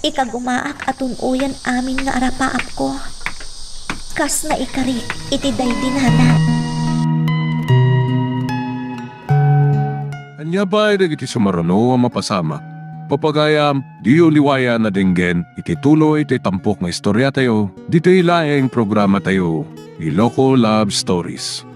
Ikagumaak a tun-oyen amin nga arapaapko, kas naikarik iti daydi Nanang. Ania pay dagiti sumaruno a mapasamak? Papagayam, diyo liwayan a denggen iti tuloy ti tampok nga istoriatayo, ditoy laeng programatayo, Iloko Love Stories.